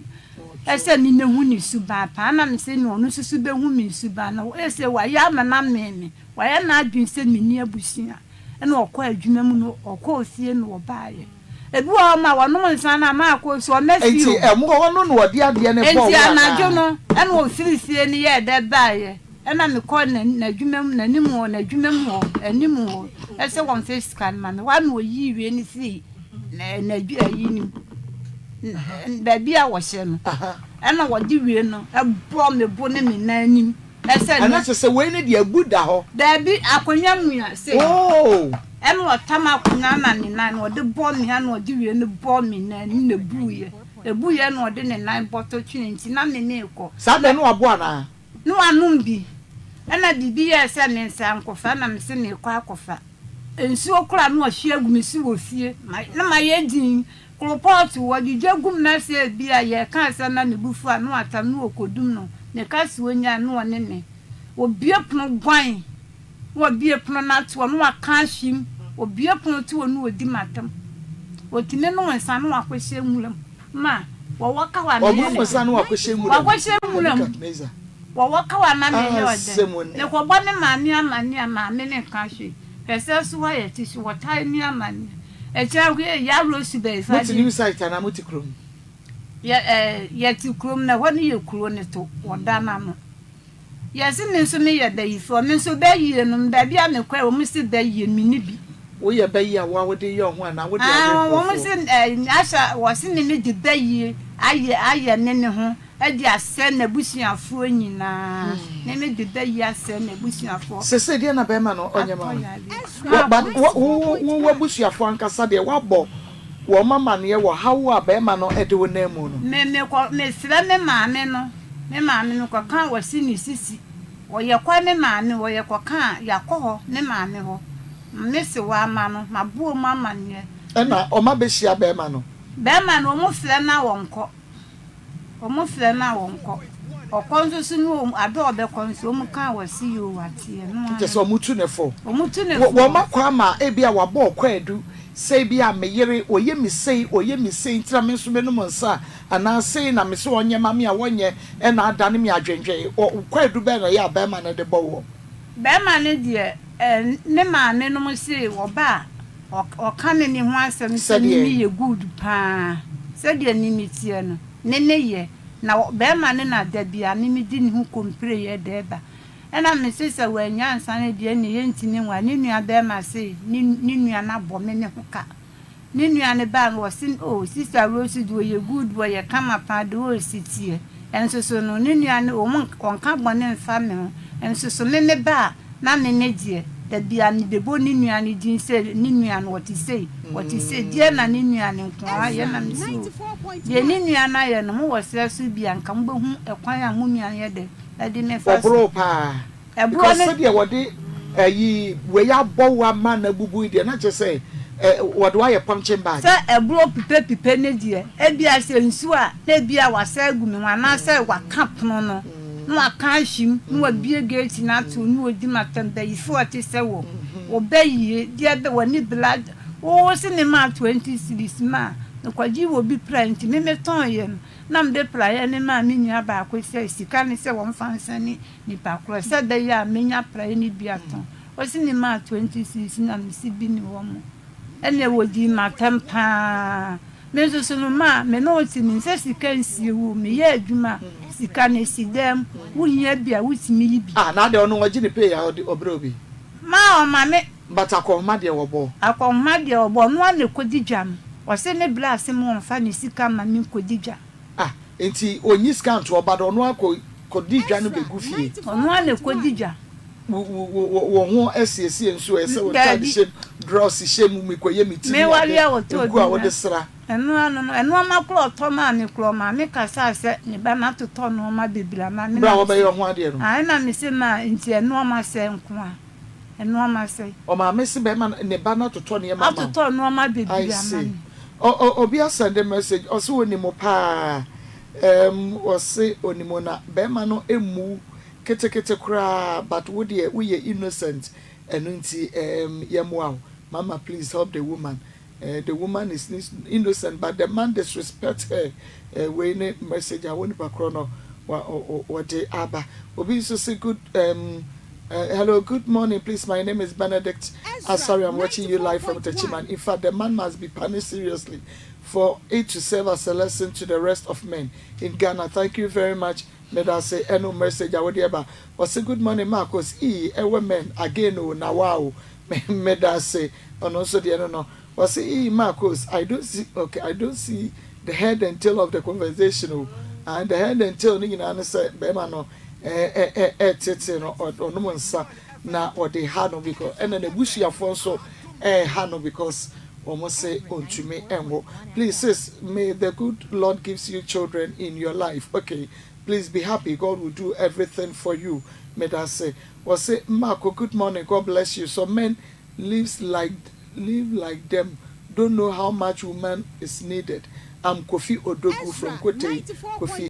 sɛ memmɛhu ne suban paa. Ɛna mese na ɔno nso so bɛhu me suban. Na ɔyɛ sɛ wayɛ ama no amee me. Wayɛ n'adwene sɛ menni abusua. Ɛna ɔkɔɔ adwuma mu no, ɔkɔɔ fie na ɔbaeɛ. Ebi wɔ hɔ ma wɔnom nsa no a, maakɔ so ɔmma fie Enti o. ɛmo hɔ no na ɔde adeɛ no bɔɔ Enti wo anaa? anadwo no, ɛna ɔfiri fie no yɛɛ dɛ baeɛ. Ɛna mekɔɔ na, n'adwuma mu, n'anim hɔ, n'adwuma mu hɔ, anim hɔ, sɛ wɔmfa sika no ma me. Hɔ ara na ɔyii wei no firii na, n'adwu, ayi no mu, n, baabi a wɔhyɛ no. Ɛna wɔde wei no bɔɔ me bo ne me nan anim. Ɛsɛ Ɛna no. kyerɛ sɛ wei no deɛ abu da hɔ. Daabi, akonnwa mua sei. Oh! Ɛna ɔtam akonnwa na ne nan no, ɔde bɔɔ me ha na ɔde wei no bɔɔ me nan anim na ɛbuiɛ. Ɛbuiɛ na ɔde ne nan bɔtɔ twene nti na me merekɔ. Saa berɛ no waboa anaa? Na wanom bi. Ɛna biribi yɛɛ sɛ me nsa nkɔfa na mese merekɔ akɔfa nsuo koraa na ɔhwie agu me so wɔ fie. Ma, na mayɛ dinn. Koropɔɔto, wɔde gya gu mu na sɛ ebia yɛreka asɛm na ne bo fu a, na watam na ɔkɔdum no. Meka sɛ ɔnyae na ɔne me. Ɔbue pono guan. Na wabue pono no ato hɔ na waka ahwim. Ɔbue pono to hɔ na ɔdi m'atam. Ɔtumi nom nsa na wakɔhyɛ nwura mu. Ma wɔwɔ ka wa meyɛ ne dɛn? Wakɔhyɛ nwura mu. Wɔwɔ ka wa na meyɛ ɔdɛn? Mekɔbɔ me maame amanneɛ a, maame no nka hwee. Hwɛ sɛ so hɔ a yɛte so, wɔtaa me amanneɛ. Akyire yi, yɛaworɔ su bɛyɛ fa Mote new site anaa mote kurom? Yɛ ɛɛ yɛte kurom na ɛhɔ no yɛ kuro no to, wɔda no ano. Yɛse me nso meyɛ bayifoɔ, me nso bayie no, baabi a mekɔɛ wɔn se bayie, menni bi. Woyɛ bayie a wo a wode yɛ wo ho anaa wode awe Aane, wɔn nkurɔfoɔ? se ɛɛ asɛ wɔse me mede bayie ayɛ ayɛ me me ho de asɛe m'abusuafoɔ nyinaa, me mede bayie asɛe m'abusuafoɔ. Sesei deɛn na bɛɛma no ɔnyɛ Atɔ ma wo? yareɛ. Wɔ but wo wo wo w'abusuafoɔ ankasa deɛ woabɔ wɔn amaneɛ wɔ haw a bɛɛma no de wo nam mu no? Me mekɔ mesrɛ me maame no Me maame no kɔka wɔse ne sisi ɔyɛ kɔ me maame hɔ yɛ kɔka a yakɔ hɔ me maame hɔ me se wama no maboɔ mu amaneɛ. Ɛna ɔma bɛhyia bɛɛma no. Bɛɛma no ɔmo frɛ no a ɔnkɔ ɔmo frɛ no a ɔnkɔ ɔkɔ nso so no ɔmo ade a ɔbɛkɔ nso ɔmo ka a wɔse yoo wate ɛno ara Kyerɛ sɛ ɔmo tu no fo. Ɔmo tu no fo. Wɔn akɔ ama ebia wabɔ ɔkwaadu sɛ ebia me yere ɔyɛ me sei ɔyɛ me sei nti na me nso menom nsa Anaa sei na mese ɔnyɛ ma me a wɔnyɛ na adane me adwendwen. Ɔ, kwaadu bɛn na ɛyɛ a barima no de bɔ woɔ? Barima no deɛ, ɛ, ne maame nom se ɔba a, ɔ, ɔka me ne ho asɛm sɛ me Sɛdeɛ. me yɛ good paa. Sɛdeɛ me me teɛ no, me me yɛ. Na ɔ, barima no na da biara me me di ne ho kompreyɛ de ba. Ɛna me se sɛ wannya ansa no deɛ ɛnneɛ yɛntumi nware. Ne nua barima se ne, ne nua no abɔ me ne ho ka. Ne nua no baa no ɔse oh sister Rose de ɔyɛ good ɔyɛ kama paa de ɔsi teɛ nso so no ne nua no ɔmo ɔnka bɔne nfa me ho nso so me me ba a na me me deɛ dabia me bɛbɔ ne nua no din sɛ ne nua no ɔte sei ɔte sei deɛ na ne nua no nkoaa ayɛ na me se oh deɛ ne nua no ayɛ no mo wɔ serɛ so bi a nka mo bɛhu ɛkwan a mo nua no yɛ dɛ ɛde me fa so. Wɔboroo paa. Ɛborɔ Because ne. sɛdeɛ wɔde ayi wei abɔ wo ama no abubu yi deɛ na kyerɛ sɛ ɛ wɔde wo ayɛ punching bag. Sɛ ɛborɔ pipepipe no deɛ, ebia sɛ nsuo a, na ebia wasɛ agu me ho anaasɛ waka pono no na waka ahwim na wabue gate no ato na ɔdi m'atɛm, bayifoɔ a ɛte sɛ wo, wo ba yie, deɛ bɛ w'ani bla, wo wo se me maa 20 cedis maa mekɔgyee wɔ bi pra nti me metɔn yɛ no na mede praeɛ no maa me nua baako sɛ sika no sɛ wɔmfa nsɛne Nipa korɔ sɛ ɛbɛyɛ a menya praeɛ no bi atɔn. Ɔse ne maa 20 cedis na mese bi ne hɔ mo. Ɛneɛ wɔdii m'atɛm paa. Me nso so no maa me ne wo te me nsɛ sika nsie wo o, meyɛ adwuma a sika no ɛsi dɛm, wo hia bi a wotumi yi bi. Ah na adɛn ɔno ɔgye ne pay a ɔde ɔbrɛ obi? Maa ɔma me. But akɔnhoma deɛ wɔbɔ. Akɔnhoma deɛ ɔbɔ, ɔno ara na ɛkɔdi dwa no. Ɔse ne bra se mo ɔmfa ne sika mma me nkɔdi dwa. Ah nti ɔnyi sika nto ɔba do ɔno ara kɔ kɔdi dwa no bɛgu fie. Ɔno ara na ɛkɔdi dwa. Wo wo wo wo ho asiesie nso ɛ sɛ wo ntaade Daabi. hyɛ mu, drɔs hyɛ mu, mekɔyɛ me ti ne Meware ade, a ɔtɔɔ nku bi a na wode sra. ɛno ano no, nnoɔma korɔ a ɔtɔ maa me korɔ ɔmaa me kasaa sɛ ne ba no atotɔ nnoɔma bebree ama me Berɛ na a mese wɔbɛyɛ wo ho adeɛ no. ae na mese maa nti nnoɔma sɛɛ nko a. Nnoɔma sɛn? Ɔmaame se bɛɛma no ne ba no atotɔ nneɛma ama wo. Atotɔ nnoɔma I bebree ama see. me. Ɔ ɔ obi asɛnde message ɔse onim wo paa ɛɛm ɔse onim wo na bɛɛma no mmu wo ketekete koraa but wo deɛ woyɛ innocent ɛno nti ɛɛm yɛmmoa wo. Mama please help the woman Eh the woman is innocent but the man disrespect her eh wei ne message a wo nipa korɔ no wa wɔde aba. Obi nso se good um, uh, hello good morning please my name is Benedict Asare I'm watching you live from Techiman. In fact the man must be punished seriously for it to serve as a lesson to the rest of men in Ghana. Thank you very much. Medase ɛno message a wode ɛba. Ɔse good morning Marcos ii ɛwɛ men again o na wa o. Medase Ɔno nso deɛ no no ɔse ii Marcos I don't see okay I don't see the head and tail of the conversation o ah the head and tail no nyinaa ne sɛ bɛrima no ɛɛtete no ɔnom nsa na ɔde ha no because ɛna n'abusuafoɔ nso ɛɛha no because wɔn se ɔntumi ɛnwo. Please sis may the good Lord gives you children in your life okay. Please be happy, God will do everything for you. Medase. Wɔse Marco, good morning, God bless you. Some men lives like live like them don't know how much woman is needed. I'm Kofi Odogu from Ezra Kotei. Kofi.